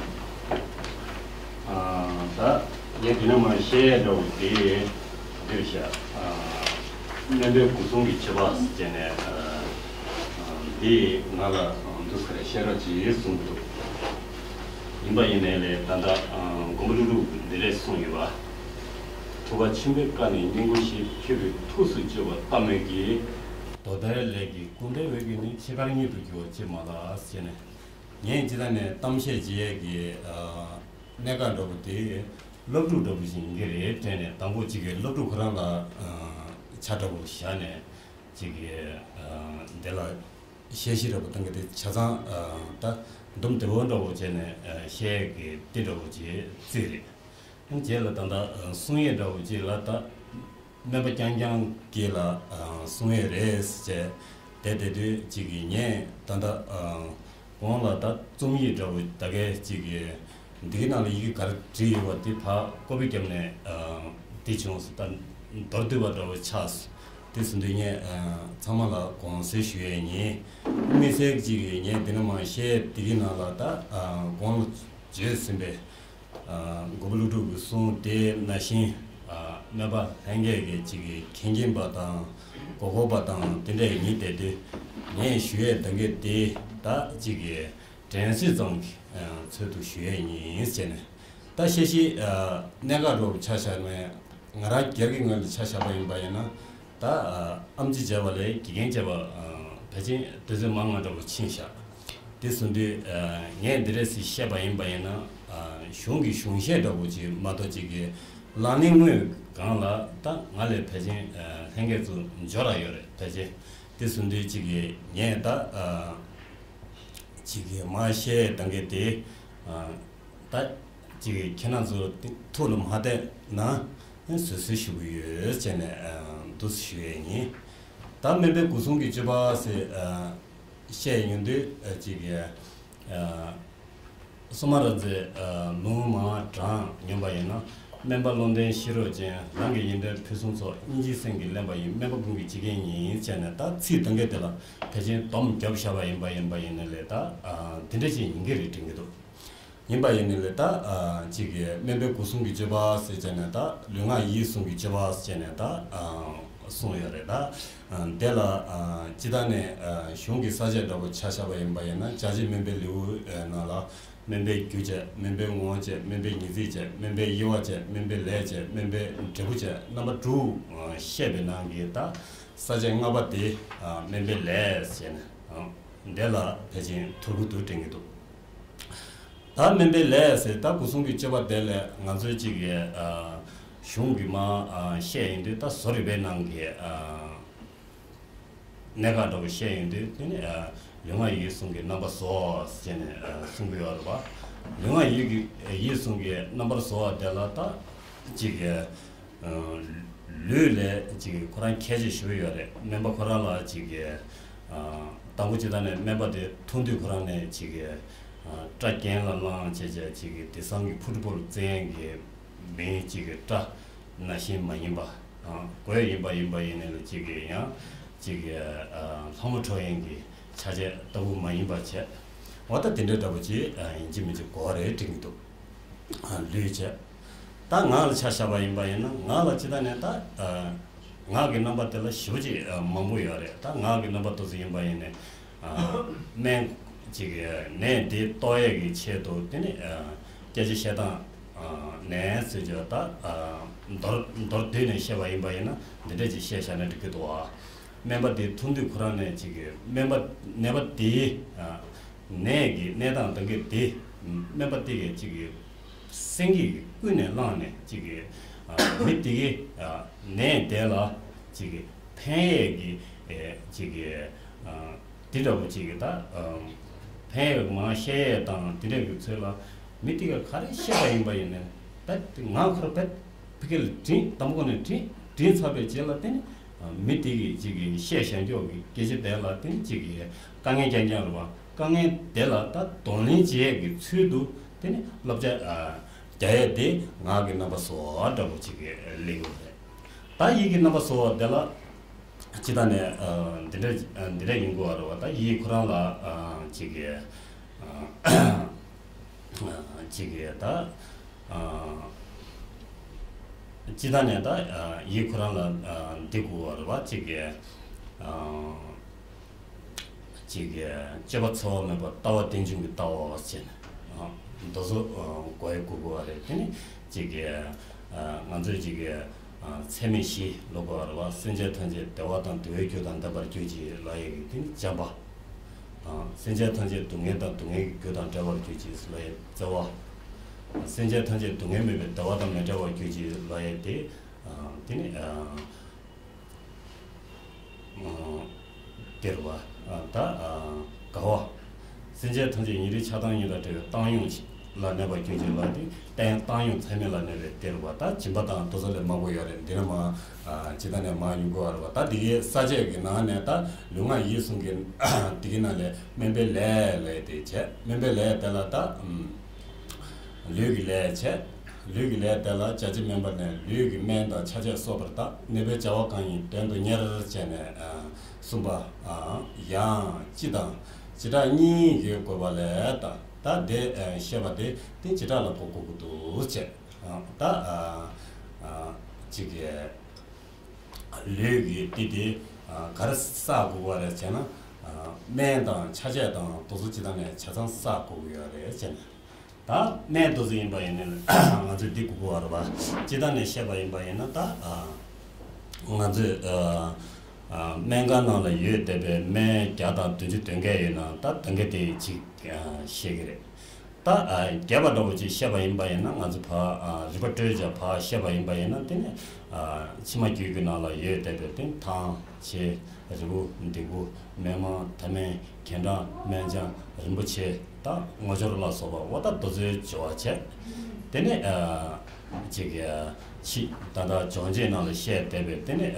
ད་ངས་དེ་ནས་མར་བཤད་ཡས་འདྲ་བོ་དེ་འདིར་བཤད། སྨན་པའི་སྒོ་སྲུང་གི་སྤྱོད་པ་ཟེར་ནས་འདི་ང་ལ་འདུག་ཟེར་བཤད་རོགས་གྱིས་གསུང་གི་འདུག་ཡིན་པ་ཡིན་ནའི་ལས་ད་ལྟ་མགོན་པོ་ཀླུ་སྒྲུབ་ཀྱིས་འདི་འདྲས་གསུངས་ཡོད་པ། ཐུབ་པ་ཆེན་པོའི་བཀའ་ནི་སྙིང་པོ་ཞེས། མཁས་པའི་ཐུགས་སུ་ཆུད་པ་ལྟ་མོད་ཀྱི། དོ་ཟླའི་ལས་ཀྱི་སྐུ་འདྲ་བའི་གི་ནི། འཆི་ཁར་གཉིད་དུ་གྱུར་པ་ཅི་མ་ལགས་ཟེར་ནས། ངས་ཅི་ད་ནས་གཏམ་བཤད་བྱེད་ཡས་ཀྱི་གནད་འགག་འདྲ་པོ་དེ་སློབ་ཕྲུག་འདྲ་པོ་ཞིག་ཡིན་གྱི་རེད་དྲན་ནས། དང་པོ་གཅིག་གི་སློབ་ཕྲུག་ཁོ་རང་ལ་ཆ་འདྲ་པོ་བཞག་ནས་གཅིག་གི་འདི་ལ་བཤད་གཞི་འདྲ་པོ་གཏང་གི་དེ་ཆ་ཚང་ད་འདུམ་བདེ་བོ་འདྲ་པོ་བྱས་ནས་བཤད་ཡས་ཀྱི་དེ་འདྲ་པོ་ཅིག་རྩིས་རེད། རྗེས་ལ་ད་ལྟ་གསུང་ཡས་འདྲ་པོ་ཅིག་ལ་ད། སྨན་པ་རྐྱང་རྐྱང་གིས་ལ་གསུང་ཡས་རེད་ཟེར་བྱས། དེ་དེ་དུས་གཅིག་གིས་ངས་ད་ལྟ་གོང་ལ་ད་རྩོམ་ཡིག་འདྲ་བོ་ད་གས་གཅིག་གིས་འདི་གི་ནང་ལ་ཡི་གེ་ག་རེ་བྲིས་ཡོད་པ་དེ་ཕར་ཀོ་པི་བརྒྱབ་ནས་དེ་བྱུང་སོང་། ད་མདོར་བསྡུས་པ་འདྲ་བོ་ཆགས་སོང་། དེ་སོང་དུས་ངས་ཚང་མ་ལ་དགོངས་སེལ་ཞུ་ཡས་ཡིན། དམིགས་བསལ་གཅིག་གིས་ངས་འདི་ནས་མར་བཤད་དེ་གི་ནང་ལ་ད་གོང་ལ་བརྗོད་ཟིན་པའི། མགོན་པོ་ཀླུ་སྒྲུབ་ཀྱི་གསུང་དེ་ནང་བཞིན། སྨན་པ་ལྷན་རྒྱས་ཀྱི་གཅིག་གི་མཁྱེན་མཁྱེན་པ་དང་གོ་གོ་བ་དང་དེ་འདྲ་ཡིན་དེ་དུས། ངས་ཞུ་ཡས་ད་གས་དེ་ད་གཅིག་གི་དྲན་གསོ་ཙམ་གྱི་ཚུལ་དུ་ཞུ་ཡས་ཡིན་ཟེར་ནས། ད་བཤད་གཞི་གནད་འགག་འདྲ་པོ་ཆ་བཞག་ནས་ང་རང་སྒེར་གྱི་ངོས་ལ་ཆ་བཞག་པ་ཡིན་པ་ཡིན་ན། ད་ཨམ་ཆི་བྱས་པ་ལས་དགེ་རྒན་བྱས་པ་ཕལ་ཆེར་དུས་ཚོད་མང་ང་འདྲ་པོ་ཕྱིན་བཞག་དེ་སོང་དུས་ངས་འདི་འདྲས་སེ་བཤད་པ་ཡིན་པ་ཡིན་ན། གཞུང་གི་གཞུང་བཤད་འདྲ་པོ་ཅིག་མ་གཏོགས་ཅིག་གི་ལག་ལེན་དངོས་སྒང་ལ་ད་ང་ལས་ཕལ་ཆེར་ལྷན་རྒྱས་ཚོ་འབྱོར་ར་ཡོད་རེད་ཕལ་ཆེར། དེ་སོང་དུས་ཅིག་གི་ངས་ད་ཅིག་གི་མར་བཤད་ད་གས་དེ། ད་ཅིག་ཁྱེད་རང་ཚོ་ཐུགས་ལ་མ་བདེ་ན་བཟོད་གསོལ་ཞུ་གི་ཡོད་ཟེར་ནས་འདུག་ཞུ་ཡས་ཡིན། ད་སྨན་པའི་སྒོ་སྲུང་གི་སྤྱོད་པ་ཟེར་བཤད་ཡོང་དུས་ཅིག་སོ་མ་ར་མཛེས་ལུང་མ་དྲངས་ཡོང་པ་ཡིན་ན། སྨན་པ་བློ་ལྡན་ཤེས་རབ་ཅན། རང་གི་ཡོན་ཏན་ཕུན་སུམ་ཚོགས། སྙིང་རྗེའི་སེམས་ཀྱིས་བརླན་པ་ཡིན། སྨན་པ་ཀུན་གྱི་སྤྱི་རྒན་ཡིན་ཟེར་ནས། ད་ཚིག་ད་གས་དེ་ལ་ཕལ་ཆེར་སྡོམ་བརྒྱབ་བཞག་པ་ཡིན་པ་ཡིན་པ་ཡིན་ནའི་ལས་ད་དེ་འདྲ་ཞིག་ཡིན་གྱི་རེད་དྲན་གྱི་འདུག་ཡིན་པ་ཡིན་ནའི་ལས་ད་ཅིག་གི་སྨན་པའི་སྒོ་སྲུང་གི་སྤྱོད་པ་ཟེར་བྱས་ནས། ད་ལུས་ངག་ཡིད་གསུམ་གྱི་སྤྱོད་པ་ཟེར་བྱས་ནས་ད་གསུངས་ཡོད་རེད། ད་དེ་ལ་སྤྱིར་བཏང་ནས་གཞུང་གི་ས་བཅད་འདྲ་པོ་ཆ་བཞག་པ་ཡིན་པ་ཡིན་ན། བྱ་བྱེད་སྨན་པའི་ལེའུ་ནང་ལ། སྨན་པའི་རྒྱུ་བྱས། སྨན་པའི་ངོ་བོ་བྱས། སྨན་པའི་ངེས་ཚིག་བྱས། སྨན་པའི་དབྱེ་བ་བྱས། སྨན་པའི་ལས་བྱས། སྨན་པའི་འབྲས་བུ་བྱས། རྣམ་པ་དྲུག་བཤད་པའི་ནང་གི་ད་ས་བཅད་ལྔ་པ་དེ་སྨན་པའི་ལས་ཟེར་ནས་དེ་ལ་ཕལ་ཆེར་ཐུགས་ཁུར་དུ་དྲན་གྱི་འདུག་ད་སྨན་པའི་ལས་ཟེར། ད་སྒོ་སྲུང་གི་སྤྱོད་པ་དེ་ལས་ང་ཚོའི་གཅིག་གི་གཞུང་གི་མ་བཤད་ཡིན་དུས། ད་བཟོ་རིག་པའི་ནང་གི་གནད་འགག་འདྲ་པོ་བཤད་ཡོང་དུས། དེ་ནི་ལུས་ངག་ཡིད་གསུམ་གྱི་རྣམ་པར་བཟོ་བ་ཟེར་ནས་གསུང་གི་ཡོད་རེད་པ། ལུས་ངག་ཡིད་ཀྱི་ཡིད་གསུམ་གྱི་རྣམ་པར་བཟོ་བ་དེ་ལ་ད་ཅིག་ལུས་ལས་ཅིག་ཁོ་རང་ཁྱད་ཆོས་ཞེ་པོ་ཡོད་རེད། སྨན་པ་ཁོ་རང་ལ་ཅིག་དང་པོ་ཅིག་ད་ནས་སྨན་པ་དེ་མཐོང་དུས་ཁོ་རང་ནས་ཅིག་སྐྲ་གྱེན་ལ་བསླངས་བྱས་བྱས། ཅིག་དེང་སང་གི་ཕུ་ཊི་བོལ་བཙན་གྱི་མིའི་གཅིག་གི་སྐྲ་ནང་བཞིན་མ་ཡིན་པ། གོས་ཡིན་པ་ཡིན་པ་ཡིན་ནའི་གཅིག་གི་ཡང་གཅིག་གི་ལྷ་མོ་ཁྲོ་ཡན་གྱི་ཆ་བྱད་ལྟ་བུ་མ་ཡིན་པ་བྱས། འོ་ད་དེ་འདྲ་འདྲ་པོ་ཅིག་ཡིན་གཅིག་མིན་གཅིག་གོ་བ་རེད་དྲན་གྱི་འདུག་ལུས་བྱས། ད་ངག་ལ་ཆ་བཞག་པ་ཡིན་པ་ཡིན་ན། ངག་ལ་ཅི་ད་ནས་ད་ངག་གི་རྣམ་པ་དེ་ལ་ཞེ་པོ་ཅིག་མང་པོ་ཡོད་རེད། ད་ངག་གི་རྣམ་པ་དེ་ཚོ་ཡིན་པ་ཡིན་ནའི། སྨན་ཅིག་ནད་དེ་བཟློག་ཡས་ཀྱི་ཆེད་དུ། དེ་ནི་སྐད་ཆ་བཤད་སྟངས་ ནད་ཟེར་རྒྱུ་ད་མདོར་མདོར་བསྡུས་ནས་བཤད་པ་ཡིན་པ་ཡིན་ན་འདི་འདྲ་ཅིག་བཤད་བཞག་ན་འགྲིག་གི་འདུག་ཨ། སྨན་པ་དེ་ཐུག་དུས་ཁོ་རང་ནས་ཅིག་གི་སྨན་པ་ནད་པ་དེའི་ནད་ཀྱི་གནས་སྟངས་དང་གི་དེ་སྨན་པ་དེ་གིས་ཅིག་གི་སེང་གེ་གི་ཀུན་ནས་བསླངས་ནས་ཅིག་གི་མི་དེ་གི་ནད་དེ་ལ་ཅིག་གི་ཕན་ཡས་ཀྱི་ཅིག་གི་དེ་འདྲ་བོ་ཅིག་གི་ད་ཕན་ཡས་མ་བཤད་ཡས་དང་དེ་འདྲ་གི་ཚོད་ལ་མི་དེ་ག་ག་རེ་བཤད་པ་ཡིན་པ་ཡིན་ནའི་ད་ང་ཁོར་བེད་ཕི་ཀེ་ལ་དྲིན་དང་པོ་ནས་དྲིན་དྲིན་ཚར་བའི་རྗེས་ལ་དེ་ནི་མི་དེ་གི་ཅིག་གི་བཤད་བཞག་འཇོག་གི་སྐད་ཆ་དེ་ལ་དེ་ནི་ཅིག་གི་དཀའ་ངལ་རྐྱང་རྐྱང་རེད་བ། དཀའ་ངལ་དེ་ལ་ད་གདོང་ལེན་བྱེད་ཡས་ཀྱི་ཚུལ་དུ་དེ་ནི་བསླབ་བྱ་རྒྱག་ཡས་དེ་ངག་གི་རྣམ་པ་གསོ་བ་འདྲ་བོ་ཅིག་གི་ལས་ཡོད་རེད། ད་ཡིད་ཀྱི་རྣམ་པ་གསོ་བ་དེ་ལ་ཅི་ད་ནས་འདི་འདྲ་འདི་འདྲ་ཡིན་དགོས་པ་རེད་བ། ད་ཡིད་ཁོ་རང་ལ་ཅིག་གི་ཅིག་གི་ད་ཅི་ད་ནས་ད་ཡིད་ཁོ་རང་ལ་འདི་དགོས་པ་རེད་བ། ཅིག་གི་ཅིག་གི་སྤྱོད་པ་འཚེ་བ་མེད་པར་ལྟ་བ་རྟེན་འབྱུང་གི་ལྟ་བ་བྱས་ནས་འདི་ཚོ་གོ་ཡི་དགོས་དགོས་པ་རེད། དེ་ནི་ཅིག་གི་ང་ཚོས་ཅིག་གི་ཚད་མེད་བཞི་ལབ་དགོས་པ་རེད་བ། སེམས་ཅན་ཐམས་ཅད་བདེ་བ་དང་བདེ་བའི་རྒྱུ་དང་ལྡན་པར་གྱུར་ཅིག་ལབ་ཡས་ཀྱི་དེ་ནི་བྱམས་པ། སེམས་ཅན་ཐམས་ཅད་སྡུག་བསྔལ་དང་སྡུག་བསྔལ་གྱི་རྒྱུ་དང་བྲལ་བར་གྱུར་ཅིག་ལབ་ཡས་བརྩེ་བ། སེམས་ཅན་ཐམས་ཅད་སྡུག་བསྔལ་མེད་པའི་བདེ་བ་དང་མི་འབྲལ་བར་གྱུར་ཅིག་ལབ་ཡས་དེ་དེ་ནི། སྟེར་བ། ད་དགའ་བ། སེམས་ཅན་ཐམས་ཅད་ཉིན་རེའི་ཆགས་སྡང་གཉིས་དང་བྲལ་བའི་བཏང་སྙོམས་ལ་གནས་པར་གྱུར་ཅིག་ལབ་དེ་བརྟན་བཏང་སྙོམས་ཚད་མེད་ལ་གནས་པའི་སྟེར་བ། ད་སྦྱིན་པ་དང་དེ་ཚོ་ལས་མང་པོ་ཡོད་རེད། འདི་ནས་མར་ཇི་ལྟར་ནས་མར་ཡོང་དགོས་པ་རེད་བ། ད་འདི་གའི་ས་བཅད་ཀྱི་ནང་ནས་ད་ལུས་ངག་ཡིད་གསུམ་གྱི་འདི་གའི་ནང་ལས་སྨན་པའི་ལས་ལས་དེ་བྱས། སྨན་པའི་ལས་དེ་ལ་ད་ལུས་ཀྱི་ལས་བྱས། ལུས་ཀྱི་ལས་དེ་ལ་བྱ་བྱེད་སྨན་པ་ནས་ལུས་ཀྱི་སྨན་དང་ཆ་བྱད་གསོག་པར་བརྟག་གནོད་པའི་བྱ་བ་གང་ཡིན་དོན་དུ་གཉེར་བྱས་ནས་གསུམ་པ། ཡང་སྤྱི་དང་བྱེ་བྲག་གཉིས་ཀྱི་དགོས་པ་ལས་ད་ད་དེ་བཤད་པ་དེ་དེ་བྱེ་བྲག་ལ་གོ་དགོས་ཀྱི་འདུག་ཅེས། ད་གཅིག་གི་ལུས་ཀྱི་དེ་དེ་ག་རེ་བསགས་དགོས་པ་རེད་ཅེ་ན། སྨན་དང་ཆ་བྱད་དང་དེ་ཚོ་སྤྱི་དང་ནས་ཆ་ཚང་བསགས་དགོས་ཀྱི་ཡོད་རེད་ཅེ་ན། ད་སྨན་དེ་ཚོ་ཡིན་པ་ཡིན་ན་ང་ཚོས་འདི་གོ་དགོས་པ་རེད་བ། སྤྱི་བཏང་ནས་བཤད་པ་ཡིན་པ་ཡིན་ན་ད་ང་ཚོས་སྨན་ཁང་ནང་ལ་ཡོད་བསྡད་པའི་སྨན་བརྒྱ་དང་བདུན་ཅུ་དོན་བརྒྱད་ཡོད་ན་ད་དོན་བརྒྱད་དེ་གཅིག་བཤད་ཀྱི་རེད། ད་རྒྱས་པ་འདྲ་བོ་ཅིག་བཤད་པ་ཡིན་པ་ཡིན་ན་ང་ཚོ་ཕར་རིག་པ་སྤྲོས་བྱ་ཕར་བཤད་པ་ཡིན་པ་ཡིན་ན་དེ་ནི་ཕྱི་མ་རྒྱུད་ཀྱི་ནང་ལ་ཡོད་བསྡད་པའི་དེ་ནི་ཐང་ཆེ་རི་བོ་འདི་བོ་མི་མང་ཐ་མལ་གྱེན་འཕྲང་སྨན་ལྗང་རིན་པོ་ཆེ། ད་ངོ་སྦྱོར་ལ་སོགས་པ་འོ་ད་དེ་ཚོའི་སྦྱོར་བ་བྱས། དེ་ནས་ཅིག་ཕྱི་ད་ལྟ་སྦྱོང་བྱེད་ནང་ལ་བཤད་བསྡད་པའི་དེ་ནས་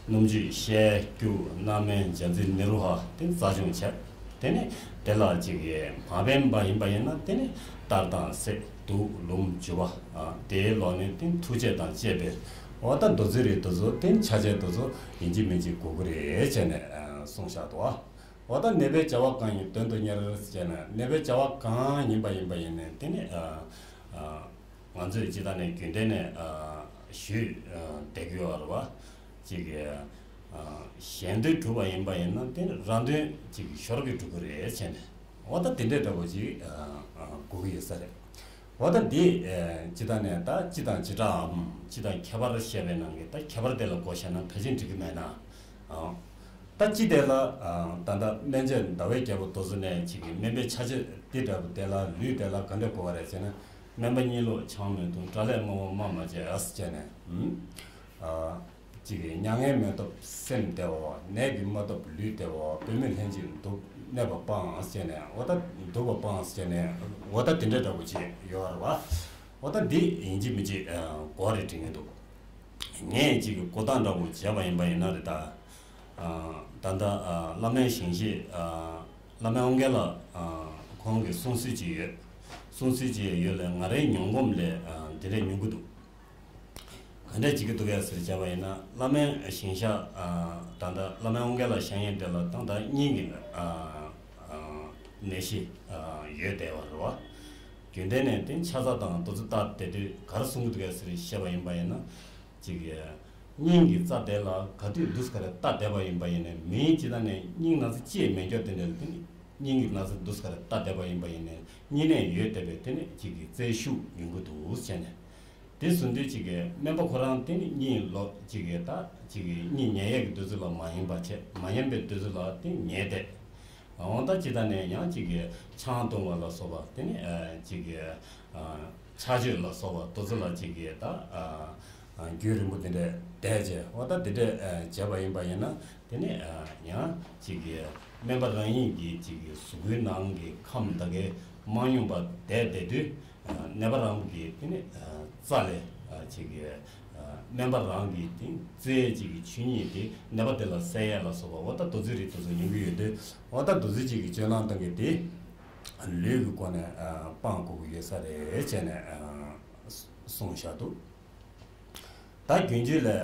སྣུམ་བཅུད་བཤལ་སྐྱུག་སྣ་སྨན་འཇའ་ཚོན་ནེ་རུ་ཧ་དེ་རྩ་སྦྱོང་བྱས། དེ་ནས་དེ་ལ་ཅིག་མ་ཕན་པ་ཡིན་པ་ཡིན་ན་དེ་ནས་གཏར་དང་བསྲེག་དུགས་ལུམས་བྱུག་པ། དེའི་ལོག་ནས་དེ་ནས་འཐུ་བྱེད་དང་བཅས་པའི་འོ་ད་མདོ་རྩིས་རིགས་དེ་ཚོ་དེ་ནས་ཆ་བྱད་དེ་ཚོ་ཡིན་གཅིག་མིན་གཅིག་དགོས་ཀྱི་རེད་བྱས་ནས་གསུངས་བཞག་འདུག་འོ་ད་གནོད་པའི་བྱ་བ་གང་ཡིན་དོན་དུ་གཉེར་ཟེར་ན་གནོད་པའི་བྱ་བ་གང་ཡིན་པ་ཡིན་པ་ཡིན་ནས་དེ་ནི་ང་ཚོས་ཇི་ལྟར་ནས་རྒྱུན་ལྡན་ནས་ཞུས་བསྡད་ཀྱི་ཡོད་རེད་བ། ཅིག་གཞན་དོན་སྒྲུབ་པ་ཡིན་པ་ཡིན་ན་དེ་ནི་རང་དོན་ཅིག་ཞོར་གྱི་སྒྲུབ་ཀྱི་རེད་བྱས་ནས་འོ་ད་དེ་འདྲའི་འདྲ་པོ་ཅིག་དགོས་ཀྱི་ཡོད་ས་རེད། འོ་ད་འདི་ཇི་ལྟར་ནས་ད་སྤྱི་དང་བྱེ་བྲག་གམ་སྤྱི་དང་ཁྱད་པར་བཤད་པའི་ནང་གི་ད་ཁྱད་པར་དེ་ལ་གོ་བྱས་ན་ཕལ་ཆེར་འགྲིག་གི་མེད་ན། ད་ཅི་དེ་ལ་ད་ལྟ་སྨན་དཔྱད་ཟླ་བའི་རྒྱལ་པོ་དེ་ཚོ་ནས་ཅིག་གི་སྨན་པའི་ཆ་བྱད་འདི་འདྲ་པོ་དེ་ལ་ལུས་དེ་ལ་ག་འདྲ་དགོས་པ་རེད་ཟེར་ན། སྨན་པ་གཉིས་ལོག་ཆང་མི་འཐུང་དགྲ་ལྷའི་དམག་དབང་དམག་མ་བྱེད་ཟེར་ནས། ཅིག་གི་མྱ་ངན་མི་ཐོབ་སེམས་བདེའོ། ནད་ཀྱིས་མ་ཐོབ་ལུས་བདེའོ། བུད་མེད་ལྷན་ཅིག་འདུག་གནས་པ་སྤང་ཟེར་ནས་འོ་ད་འདུག་པ་སྤང་ཟེར་ནས་འོ་ད་དེ་འདྲ་འདྲ་པོ་ཅིག་ཡོད་རེད་བ། འོ་ད་འདི་ཡིན་གཅིག་མིན་གཅིག་གོ་རེ་དྲན་གྱི་འདུག་ངས་ཅིག་གི་གོ་སྟངས་འདྲ་པོ་བྱས་པ་ཡིན་པ་ཡིན་ན་རེད་ད། ད་ལྟ་བླ་སྨན་ཞིང་གཤེགས་བླ་སྨན་དབང་རྒྱལ་ལགས་ཁོང་གི་གསུང་སྲོལ་ཅིག་ཡོད། གསུང་སྲོལ་ཅིག་ཡོད་ལས་ང་རའི་མྱོང་གོམས་ལས་འདི་འདྲས་མྱོང་གི་འདུག་ག་འདྲས་བྱེད་ཀྱི་འདུག་གས་ཟེར་བྱས་པ་ཡིན་ན་བླ་སྨན་ཞིང་གཤེགས་ད་ལྟ་བླ་སྨན་དབང་རྒྱལ་ལགས་ཞལ་ཡང་དེ་ལ་ད་ལྟ་སྙིང་གི་ནད་གཞི་ཡོད་བསྡད་པ་རེད་བ། རྒྱུན་ལྡན་ནས་དེ་ཆ་ཚ་དང་དེ་ཚོ་ལྟ་བསྡད་དུས་ག་རེ་གསུང་གི་འདུག་གས་ཟེར་བཤད་པ་ཡིན་པ་ཡིན་ན། ཅིག་སྙིང་གི་རྩ་དེ་ལ་ག་དུས་འདུག་ག་རེ་ལྟ་བསྡད་པ་ཡིན་པ་ཡིན་ནས་མིའི་ཇི་ལྟ་ནས་སྙིང་ན་ཚ་ཅི་ཡང་མེད་མཁན་དེ་འདྲ་ལ་དེ་ནི་ སྙིང་གི་ན་ཚ་འདུག་སེ་རེ་ལྟ་བསྡད་པ་ཡིན་པ་ཡིན་ནའི་སྙིང་ནད་ཡོད་བསྡད་པའི་དེ་ནི་གཅིག་གི་རྩལ་ཤུགས་ཉུང་གི་འདུག་བྱས་ནས། དེ་བཟོ་དུས་གཅིག་གི་སྨན་པ་ཁོ་རང་དེ་ནི་གཉིད་ལོག་གཅིག་གི་ད་གཅིག་གི་གཉིད་ཉལ་ཡས་ཀྱི་དུས་ཚོད་ལ་མ་ཡིན་པ་བྱས། མ་ཉན་པའི་དུས་ཚོད་ལ་དེ་ཉལ་བསྡད། འོ་ད་ཇི་ལྟར་ནས་ཡང་གཅིག་གི་ཆང་འཐུང་བ་ལ་སོགས་པ་དེ་ནི་གཅིག་གི་ཕྱག་མཆོད་ལ་སོགས་པ་དེ་ཚོ་ལ་གཅིག་གི་ད་རྒྱུན་རིང་པོ་དེ་འདྲས་བསྡད་བྱས། འོ་ད་དེ་འདྲས་བྱས་པ་ཡིན་པ་ཡིན་ན་དེ་ནི་ཡང་གཅིག་གི་སྨན་པ་རང་ཉིད་ཀྱི་གཅིག་གི་གཟུགས་པོའི་ནང་གི་ཁམས་ད་གའི་མ་སྙོམས་པ་བསྡད་བསྡད་དུས། ནད་པ་རང་གི་དེ་ནི་རྩ་ལས་ཅིག་གི་སྨན་པ་རང་གི་དེ་རྩའི་ཅིག་གི་ཆོས་ཉིད་དེ་ནད་པ་དེ་ལ་སེལ་ཡས་ལ་སོགས་པ་འོ་ད་དེ་ཚོའི་རིགས་དེ་ཚོ་ཉུང་གི་ཡོད་དུས། འོ་ད་དེ་ཚོའི་ཅིག་གི་སྤྱོད་ལམ་སྟངས་ཀྱི་དེ་ལུས་ཀྱི་སྒོ་ནས་སྤང་དགོས་ཀྱི་ཡོད་ས་རེད་བྱས་ནས་གསུངས་བཞག་འདུག་ད་རྒྱུན་རྒྱུན་ལས་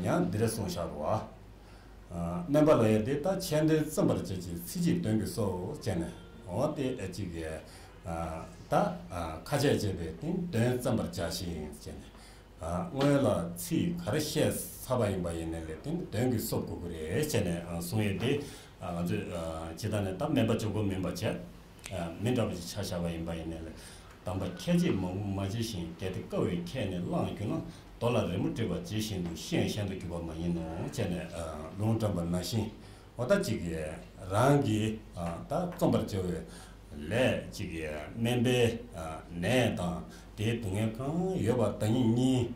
ཡང་འདི་འདྲ་གསུངས་བཞག་འདུག་བ། སྨན་པ་ལ་ཡང་དེ་ལྟར་ཆེ་འདོན་བརྩམ་པར་བྱེད་ཅིང་ཚིག་གཅིག་དོན་གྱི་སོ་བྱས་ནས། འོ་དེ་གཅིག་གི་ད་ཁ་ཆད་བྱས་པའི་དེ་དོན་བརྩམ་པར་བྱ་ཞིང་བྱས་ནས། སྔོན་ལ་ཚིག་ག་རེ་བཤད་ཚར་བ་ཡིན་པ་ཡིན་ནའི་ལས་དེ་དོན་གྱི་སོ་དགོས་ཀྱི་རེད་བྱས་ནས་གསུང་ཡས་དེ། ང་ཚོས་ཇི་ལྟར་ནས་ད་སྨན་པ་གཅིག་པོ་མིན་པ་བྱས། མི་འདྲ་བ་ཞིག་ཆ་བཞག་པ་ཡིན་པ་ཡིན་ནའི་ལས། དམ་པ་ཁྱེད་ཀྱིས་མ་འོངས་མ་བྱས་ཤིང་། གལ་ཏེ་དཀའ་བས་ཁྱེད་ནི་བླངས་གྱུར་ན། རྡོ་ལ་རི་མོ་བྲིས་པ་ཇི་བཞིན་དུ། ཤེས་ཡོན་གཞན་དུ་གྱུར་པ་མ་ཡིན་ནོ་བྱས་ནས་ལུང་དྲངས་པ་ནང་བཞིན། འོ་ད་གཅིག་གིས་རང་གིས་ད་རྩོམ་པར་བྱ་བའི་ལས་གཅིག་གིས་སྨན་པའི་ནད་དང་དེའི་སྡུག་བསྔལ་གང་ཡོད་པ་བདག་ཉིད་གཉིས།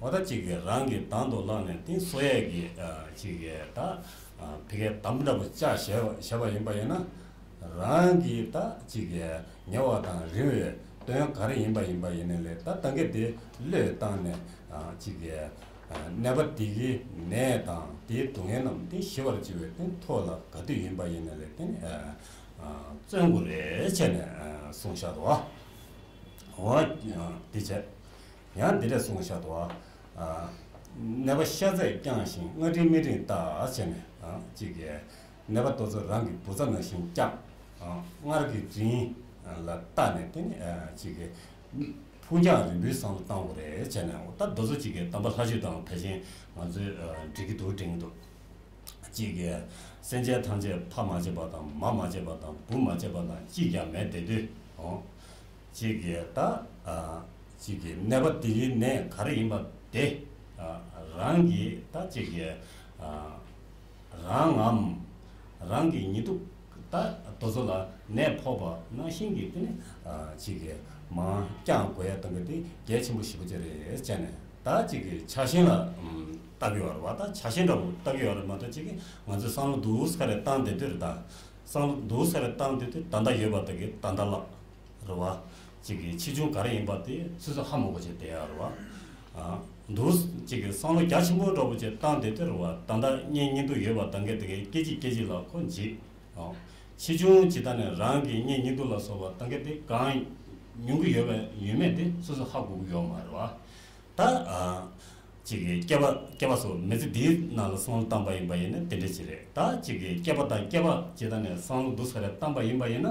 འོ་ད་གཅིག་གིས་རང་གིས་དང་དུ་བླངས་ནས་དེ་གསོ་ཡས་ཀྱི་གཅིག་གིས་ད་ཕ་གིའི་དམ་འདྲ་པོ་བཅའ་བཞག་བཞག་པ་ཡིན་པ་ཡིན་ན། རང་གིས་ད་གཅིག་གིས་ཉེ་བ་དང་རིང་བའི་དོན་ག་རེ་ཡིན་པ་ཡིན་པ་ཡིན་ནའི་ལས་ད་ད་གིན་དེ་བློས་བཏང་ནས་གཅིག་གིས་ནད་པ་དེ་གི་ནད་དང་དེའི་སྡུག་བསྔལ་རྣམས་དེ་ཞི་བར་བྱེད་པའི་དེ་ཐོག་ལ་ག་དུས་ཡིན་པ་ཡིན་ནའི་ལས་དེ་བརྩོན་དགོས་རེད་བྱས་ནས་གསུངས་བཞག་འདུག་བ། འོ་དེ་བྱས། ཡང་འདི་འདྲ་གསུངས་བཞག་འདུག་བ། ནད་པ་ཤ་ཚས་བརྐྱངས་ཤིང་སྔར་རིང་མི་རིང་བརྟག་བྱས་ནས་གཅིག་གིས་ནད་པ་དེ་ཚོ་རང་གི་བུ་ཚ་ནང་བཞིན་བརྐྱངས། སྔར་གྱི་རིང་ལ་བརྟག་ནས་དེ་ནི་གཅིག་གིས་ཕུགས་རྒྱང་རིང་པོའི་བསམ་བློ་བཏང་དགོས་རེད་བྱས་ནས། འོ་ད་དེ་ཚོ་གཅིག་གིས་དམ་པ་ལྷ་ཆོས་དང་ཕལ་ཆེར་ང་ཚོས་འགྲིག་གི་འདུག་དྲན་གྱི་འདུག་གཅིག་གིས་སེམས་ཅན་ཐམས་ཅད་ཕ་མ་བྱས་པ་དང་མ་མ་བྱས་པ་དང་བུ་མ་བྱས་པ་དང་གཅིག་ཀྱང་མེད་བསྡད་དུས། འོ། གཅིག་གིས་ད་གཅིག་གིས་ནད་པ་དེ་གི་ནད་ག་རེ་ཡིན་པ་དེ་རང་གིས་ད་གཅིག་གིས་རང་ངམ་རང་གི་ཉེ་དུ་ད་དེ་ཚོ་ལ་ནད་ཕོག་པ་ནང་བཞིན་གྱི་དེ་ནི་གཅིག་གིས་མར་བརྐྱང་དགོས་ཡ་དང་གི་དེ་གལ་ཆེན་པོ་ཞེ་པོ་ཅིག་རེད་བྱས་ནས། ད་གཅིག་གིས་ཆགས་ཞེན་ལ་ལྟ་གི་ཡོད་རེད་བ། ད་ཆགས་ཞེན་འདྲ་པོ་ལྟ་གི་ཡོད་རེད་མ་གཏོགས། གཅིག་གིས་ང་ཚོས་བསམ་བློ་འདུག་སེ་རེ་བཏང་བསྡད་དུས་རེད། ད་བསམ་བློ་འདུག་སེ་རེ་བཏང་བསྡད་དུས་ད་ལྟ་ཡོད་པ་དེ་གི་ད་ལྟ་ལ་རེད་བ། གཅིག་གིས་ཆེ་ཆུང་ག་རེ་ཡིན་པ་དེ་སོ་སོ་ཧ་མ་གོ་བྱས་བསྡད་ཡ་རེད་བ། འདུག་གཅིག་གིས་བསམ་བློ་རྒྱ་ཆེན་པོ་འདྲ་པོ་བྱས་བཏང་བསྡད་དུས་རེད་བ། ད་ལྟ་གཉེན་ཉེ་དུ་ཡོད་པ་དང་གི་དེ་གི་སྐད་ཅིག་སྐད་ཅིག་ལ་ཁོ་འཇིགས། ཆེ་ཆུང་ཇི་ལྟར་ནས་རང་གི་གཉེན་ཉེ་དུ་ལ་སོགས་པ་དང་གི་དེ་གང་ཉུང་གི་ཡོད་པ་ཡོད་མེད་དེ་སོ་སོ་ཧ་གོ་གི་ཡོད་མ་རེད་བ། ད་གཅིག་གིས་སྐྱེས་པ་སྐྱེས་པ་སོགས་མི་ཚེ་འདིའི་ནང་ལ་བསམ་བློ་བཏང་པ་ཡིན་པ་ཡིན་ན་དེ་འདྲ་ཅིག་རེད། ད་གཅིག་གིས་སྐྱེས་པ་དང་སྐྱེས་པ་ཇི་ལྟར་ནས་བསམ་བློ་འདུག་སེ་རེ་བཏང་པ་ཡིན་པ་ཡིན་ན།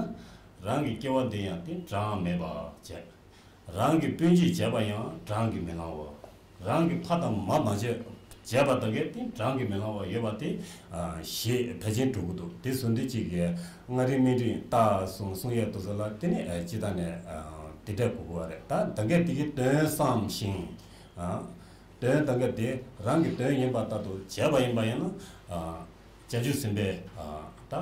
རང་གི་སྐྱེ་བ་འདི་ཡང་དེ་གྲངས་མེད་པ་བྱས། རང་གི་སྤུན་མཆེད་བྱས་པ་ཡང་གྲངས་ཀྱིས་མི་ལང་བ། རང་གི་ཕ་དང་མ་མ་བྱས་བྱས་པ་དག་གིས་དེ་གྲངས་ཀྱིས་མི་ལང་བ་ཡོད་པ་དེ་ཞེས་ཕལ་ཆེར་འགྲོ་གི་འདུག་དེ་བཟོ་འདྲ་གཅིག་གིས་སྔར་རིང་མི་རིང་བརྟག་གསུང་གསུང་ཡས་དེ་ཚོ་ལ་དེ་ནི་ཅི་ལྟར་ནས་དེ་འདྲ་དགོས་ཀྱི་རེད། ད་ད་གིན་དེ་གི་དོན་བསམ་ཞིང་། དོན་དང་ག་དེ་རང་གི་དོན་ཡིན་པ་ལྟར་དུ་བྱས་པ་ཡིན་པ་ཡིན་ན། བྱང་ཆུབ་སེམས་དཔའི་ད་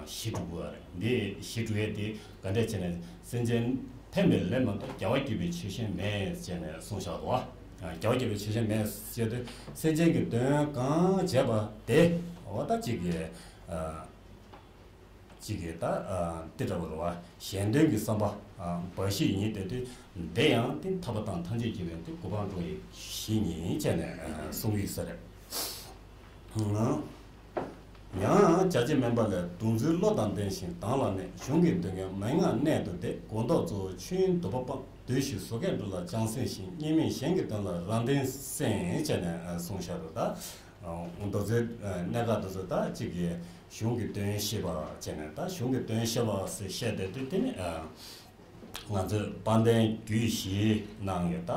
གཞི་གྲུབ་པ་རེད། འདི་གཞི་གྲུབ་ཡས་དེ་ག་འདྲས་བྱས་ནས་སེམས་ཅན་ཕན་པའི་ལས་མ་གཏོགས་རྒྱལ་བ་དགྱེས་པའི་ཆོས་གཞན་མེད་ཅེས་ནས་གསུངས་བཞག་འདུག་བ། རྒྱལ་བ་དགྱེས་པའི་ཆོས་གཞན་མེད་ཅེས་དེ་སེམས་ཅན་གྱི་དོན་གང་བྱས་པ་དེ་འོ་ད་གཅིག་གིས། གཅིག་གིས་ད་དེ་འདྲ་བོ་རེད་བ། གཞན་དོན་གྱི་བསམ་པ་འབའ་ཞིག་ཡིན་དེ་དུས་འདི་ཡང་དེ་ཐར་པ་དང་ཐམས་ཅད་མཁྱེན་པའི་དེ་གོ་འཕང་འགྲོ་ཡི་གཞི་ཡིན་བྱས་ནས་གསུང་གི་ཡོད་ས་རེད། ཡང་བྱ་བྱེད་སྨན་པ་ལས། གདུང་འཛིན་བློ་དང་ལྡན་ཞིང་དང་ལ་གནས། གཞུང་གི་འདོད་མཁན་མན་ངག་གནད་དུ་བསྡད། གོ་རྟོགས་གཙོ་བོ་ཆོས་དབྱིངས་སྡོམ་པ་སྤངས། བདུད་བཞི་བཟོད་དཀས་འགྲོ་ལ་བྱང་སེམས་ཤིང་། གཉིས་མེད་གཞན་གྱི་དོན་ལ་རང་དོན་སེམས་བྱས་ནས་གསུངས་བཞག་འདུག་ད་མདོ་རྩའི་གནད་འགག་དེ་ཚོ་ད་གཅིག་གིས། གཞུང་གི་དོན་བཤད་པ་བྱས་ནས། ད་གཞུང་གི་དོན་བཤད་པ་ཟེར་བཤད་བསྡད་དུས་དེ་ནི་ང་ཚོས་དཔལ་ལྡན་རྒྱུད་བཞིའི་ནང་གི་ད་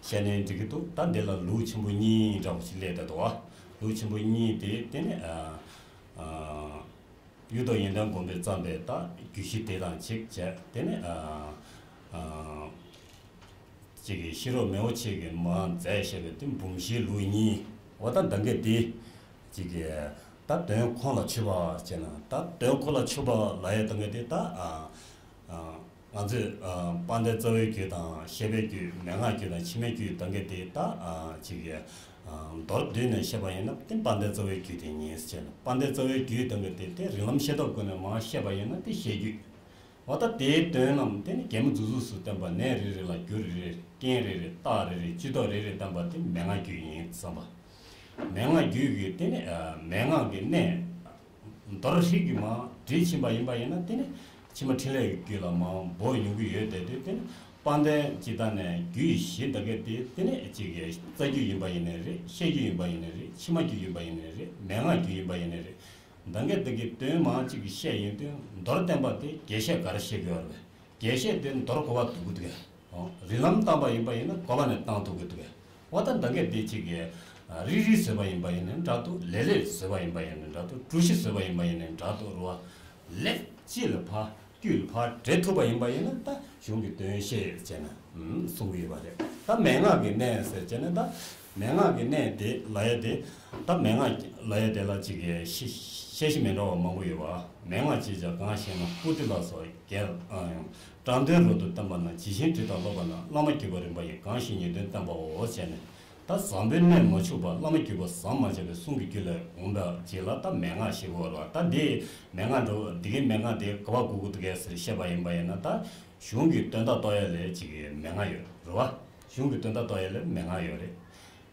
བཤད་ནའི་འགྲིག་གི་འདུག་ད་འདི་ལ་ལུགས་ཆེན་པོ་གཉིས་འདྲ་བོ་ཞིག་སླེབས་བསྡད་འདུག་བ། ལུགས་ཆེན་པོ་གཉིས་དེ་དེ་ནི་ གཡུ་ཐོག་ཡོན་ཏན་སྒོམ་པས་བརྩམས་པའི་ད་རྒྱུད་བཞི་དེ་དང་གཅིག་བྱས། དེ་ནས་ཨ་ཨ་གཅིག་གི་ཤེས་རབ་མེའོ་ཆེ་གིས་མར་མཛད་བཞག་པའི་དེ་འབུམ་བཞིའི་ལུགས་གཉིས། འོ་ད་ད་ག་དེ་གཅིག་གི་ད་དོན་ཁོང་ལ་ཆུད་པ་བྱས་ན། ད་དོན་ཁོང་ལ་ཆུད་པ་ལབ་ཡས་ད་ག་དེ་ད་ཨ་ཨ་ང་ཚོས་ཨ་དཔལ་ལྡན་རྩ་བའི་རྒྱུད་དང་བཤད་པའི་རྒྱུད། མན་ངག་རྒྱུད་དང་ཕྱི་མའི་རྒྱུད། ད་ག་དེ་ད་ཨ་གཅིག་གི་ཨ་མདོར་བསྡུས་ནས་བཤད་པ་ཡིན་ན་དེ་དཔལ་ལྡན་རྩ་བའི་རྒྱུད་དེ་ཡིན་ཟེར་བྱས་ན། དཔལ་ལྡན་རྩ་བའི་རྒྱུད་ད་ག་དེ་དེ་རིགས་ལམ་ཤེས་རྟོགས་སྒོ་ནས་མར་བཤད་པ་ཡིན་ན་དེ་བཤད་རྒྱུད། འོ་ད་དེའི་དོན་རྣམས་དེ་ནི་གད་མོ་འཛུགས་འཛུགས་སུ་བསྟན་པ། ནས་རེ་རེ་ལ་རྒྱུ་རེ་རེ། རྐྱེན་རེ་རེ། རྟགས་རེ་རེ། སྤྱི་ལྡོག་རེ་རེ་བསྟན་པ་དེ་མན་ངག་རྒྱུད་ཡིན་བསམ་པ། མན་ངག་རྒྱུད་ཀྱི་དེ་ནི་ཨ་མན་ངག་གི་གནད་མདོར་བསྡུས་ཀྱིས་མར་བསྒྲིལ་ཕྱིན་པ་ཡིན་པ་ཡིན་ན། དེ་ནི་ཕྱི་མ་འཕྲིན་ལས་ཀྱི་རྒྱུད་ལ་མར་འབོ་ཡོང་གི་ཡོད་དེ། དེ་དེ་ནི་དཔལ་ལྡན་སྤྱིར་བཏང་ནས་རྒྱུད་བཞི་ད་ག་དེ་དེ་ནི་གཅིག་གི་རྩ་རྒྱུད་ཡིན་པ་ཡིན་ནའི་རེད། བཤད་རྒྱུད་ཡིན་པ་ཡིན་ནའི་རེད། ཕྱི་མ་རྒྱུད་ཡིན་པ་ཡིན་ནའི་རེད། མན་ངག་རྒྱུད་ཡིན་པ་ཡིན་ནའི་རེད། ད་ག་དེ་གི་དོན་མང་གཅིག་གི་བཤད་ཡོང་དུས་མདོར་བསྟན་པ་དེ་རྒྱས་བཤད་ག་རེ་བཤད་ཀྱི་ཡོད་རེད། རྒྱས་བཤད་དེ་མདོར་གོ་བ་ཐུག་གི་འདུག་གས། ཨོ། རིགས་ལམ་བཏང་པ་ཡིན་པ་ཡིན་ན་གོ་བ་ནས་བཏང་ཐུབ་ཀྱི་འདུག་གས། འོ་ད་ད་ག་དེ་གཅིག་གི་ཨ་རིལ་རིལ་བཟོས་པ་ཡིན་པ་ཡིན་ནའི་འདྲ་འདུག། ལེབ་ལེབ་བཟོས་པ་ཡིན་པ་ཡིན་ནའི་འདྲ་འདུག། གྲུ་བཞི་བཟོས་པ་ཡིན་པ་ཡིན་ནའི་འདྲ་འདུག་རེད་བ། ལེབ་གཅིག་ལ་ཕར་དཀྱུས་ལ་ཕར་འབྲེལ་ཐུབ་པ་ཡིན་པ་ཡིན་ན་ད་གཞུང་གི་དོན་བཤད་ཡོད་ཟེར་ནས་ཨུམ་གསུང་གི་ཡོད་པ་རེད། ད་མན་ངག་གི་གནད་ཟེར་བྱས་ན། ད་མན་ངག་གི་གནད་དེ་ལབ་ཡས་དེ། ད་མན་ངག་ལབ་ཡས་དེ་ལ་གཅིག་གི་བཤད་བཤད་གཞི་མི་འདྲ་བ་མང་པོ་ཡོད་པ། མན་ངག་ཅེས་བྱ་གང་ཞེ་ན། པོ་ཏི་ལ་སོགས་རྒྱལ་ཨ་ཡང་། དྲང་དོན་རབ་ཏུ་བསྟན་པ་ན། ཇི་བཞིན་བྲིས་དང་ཀློག་པ་ན། བླ་མ་བརྒྱུད་པ་རིམ་པ་ཡིས། གང་ཞིག་ངེས་དོན་བསྟན་པའོ་ཟེར་ནས། ད་བཟང་པོའི་གནད་མ་འཆུགས་པར་བླ་མ་བརྒྱུད་པ་ཟམ་མ་ཆད་པའི་གསུང་གི་རྒྱུད་ལས་འོངས་པ་ཅིག་ལ་ད་མན་ངག་ཞེས་གོ་བ་རེད་བ། ད་འདི་མན་ངག་འདྲ་བོ་འདི་གའི་མན་ངག་དེ་ག་པར་གོ་དགོས་འདུག་གས་ཟེར་བཤད་པ་ཡིན་པ་ཡིན་ན། ད་གཞུང་གི་དོན་དག་རྟོགས་ཡས་ལ་གཅིག་གི་མན་ངག་ཡོད་རེད་བ། གཞུང་གི་དོན་དག་རྟོགས་ཡས་ལ་མན་ངག་ཡོད་རེད།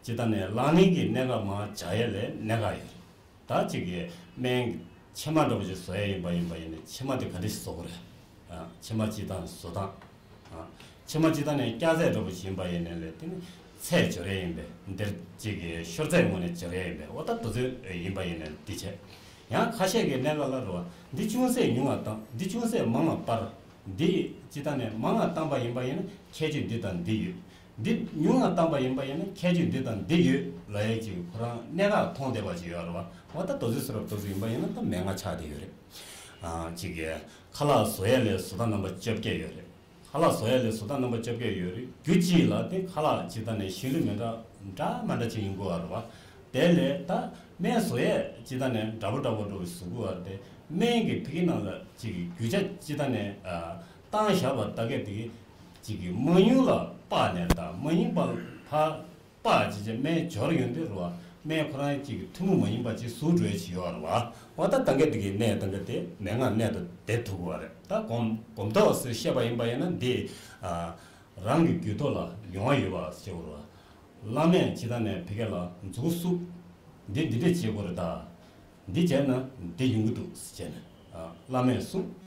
སྤྱིར་བཏང་ནས་ལག་ལེན་གྱི་གནད་འགག་མར་སྦྱར་ཡས་ལ་གནད་འགག་ཡོད་རེད། ད་གཅིག་གི་སྨན་གྱི་ཕྱེ་མ་འདྲ་བོ་ཞིག་བཟོ་ཡས་ཡིན་པ་ཡིན་པ་ཡིན་ན་ཕྱེ་མ་དེ་ག་འདྲ་ཞིག་བཟོ་དགོས་རེད། ཨ། ཕྱེ་མ་སྤྱིར་བཏང་བཟོ་སྟངས། ཨ། ཕྱེ་མ་སྤྱིར་བཏང་ནས་སྐྱ་རྫས་འདྲ་བོ་ཞིག་ཡིན་པ་ཡིན་ནའི་ལས་དེ་ནི་ཚད་སྦྱོར་ཡས་ཡིན་པས། འདིར་གཅིག་གི་ཤོར་ཚད་ངོས་ནས་སྦྱོར་ཡས་ཡིན་པས། འོ་ད་དེ་ཚོ་ཡིན་པ་ཡིན་ནའི་འདི་བྱས། ཡང་ཁ་ཤས་ཀྱི་གནད་འགག་ལ་རེད་བ། འདི་ཅུང་ཟད་ཉུང་བ་བཏང་། འདི་ཅུང་ཟད་མང་བ་སྤར། འདི་སྤྱིར་བཏང་ནས་མང་བ་བཏང་པ་ཡིན་པ་ཡིན་ན་ཁྱད་ཆོས་འདི་དང་འདི་ཡོད། འདི་ཉུང་ང་བཏང་པ་ཡིན་པ་ཡིན་ན་ཁྱད་ཆོས་འདི་དང་འདི་ཡོད་ལབ་ཡས་ཅིག་ཁོ་རང་གནད་འགག་མཐོང་བསྡད་པ་ཅིག་ཡོད་རེད་བ། འོ་ད་དེ་ཚོ་ཟེར་བ་དེ་ཚོ་ཡིན་པ་ཡིན་ན་ད་མན་ངག་ཆགས་བསྡད་ཡོད་རེད། ཨ། ཅིག་གི་ཁ་ལག་བཟོ་ཡས་ལ་བཟོ་ལྟ་རྣམ་པ་བཅོ་བརྒྱད་ཡོད་རེད། ཁ་ལག་བཟོ་ཡས་ལ་བཟོ་ལྟ་རྣམ་པ་བཅོ་བརྒྱད་ཡོད་རེད། རྒྱུ་གཅིག་ལ་དེ་ཁ་ལག་སྤྱིར་བཏང་ནས་ཤིང་ལུད་མི་འདྲ་འདྲ་མི་འདྲ་ཅིག་ཡོང་གི་ཡོད་རེད་བ། དེ་ལས་ད་སྨན་བཟོ་ཡས་སྤྱིར་བཏང་ནས་འདྲ་པོ་འདྲ་པོ་འདྲ་བོ་བཟོ་གི་ཡོད་རེད་དེ། སྨན་གྱི་ཕ་གི་ནང་ལ་ཅིག་གི་རྒྱུ་ཆ་སྤྱིར་བཏང་ནས་ཨ་བཏང་བཞག་པ་ད་གས་དེ་གི་ཅིག་གི་མ་ཡིན་ལ་སྤར་ནས་ད་མ་ཡིན་པ་ལ་ཕར་སྤར་ཅིག་བྱས་སྨན་སྦྱོར་ཡོང་དུས་རེད་བ། སྨན་ཁོ་རང་ཅིག་གི་ཐུན་མོང་མ་ཡིན་པ་ཅིག་བཟོ་འགྲོ་ཡས་ཅིག་ཡོད་རེད་བ། འོ་ད་ད་གས་དེ་གི་གནད་ད་གས་དེ་མན་ངག་གནད་དུ་བསྡུ་ཐུབ་ཀྱི་ཡོད་རེད། ད་སྒོམ་སྒོམ་ཐོག་ཟེར་བཤད་པ་ཡིན་པ་ཡིན་ན་འདི་ཨ་རང་གི་རྒྱུད་ཐོག་ལ་ཡོང་བ་ཡོད་པ་ཟེར་བ་རེད་བ། བླ་མས་ཇི་ལྟར་ནས་ཕ་གི་ལ་མཛུབ་གུ་བཙུགས། འདི་འདི་འདྲས་བྱེད་དགོས་རེད་ད། འདི་བྱས་ན་འདི་ཡོང་གི་འདུག་ཟེར་བྱས་ནས་ཨ་བླ་མས་གསུངས།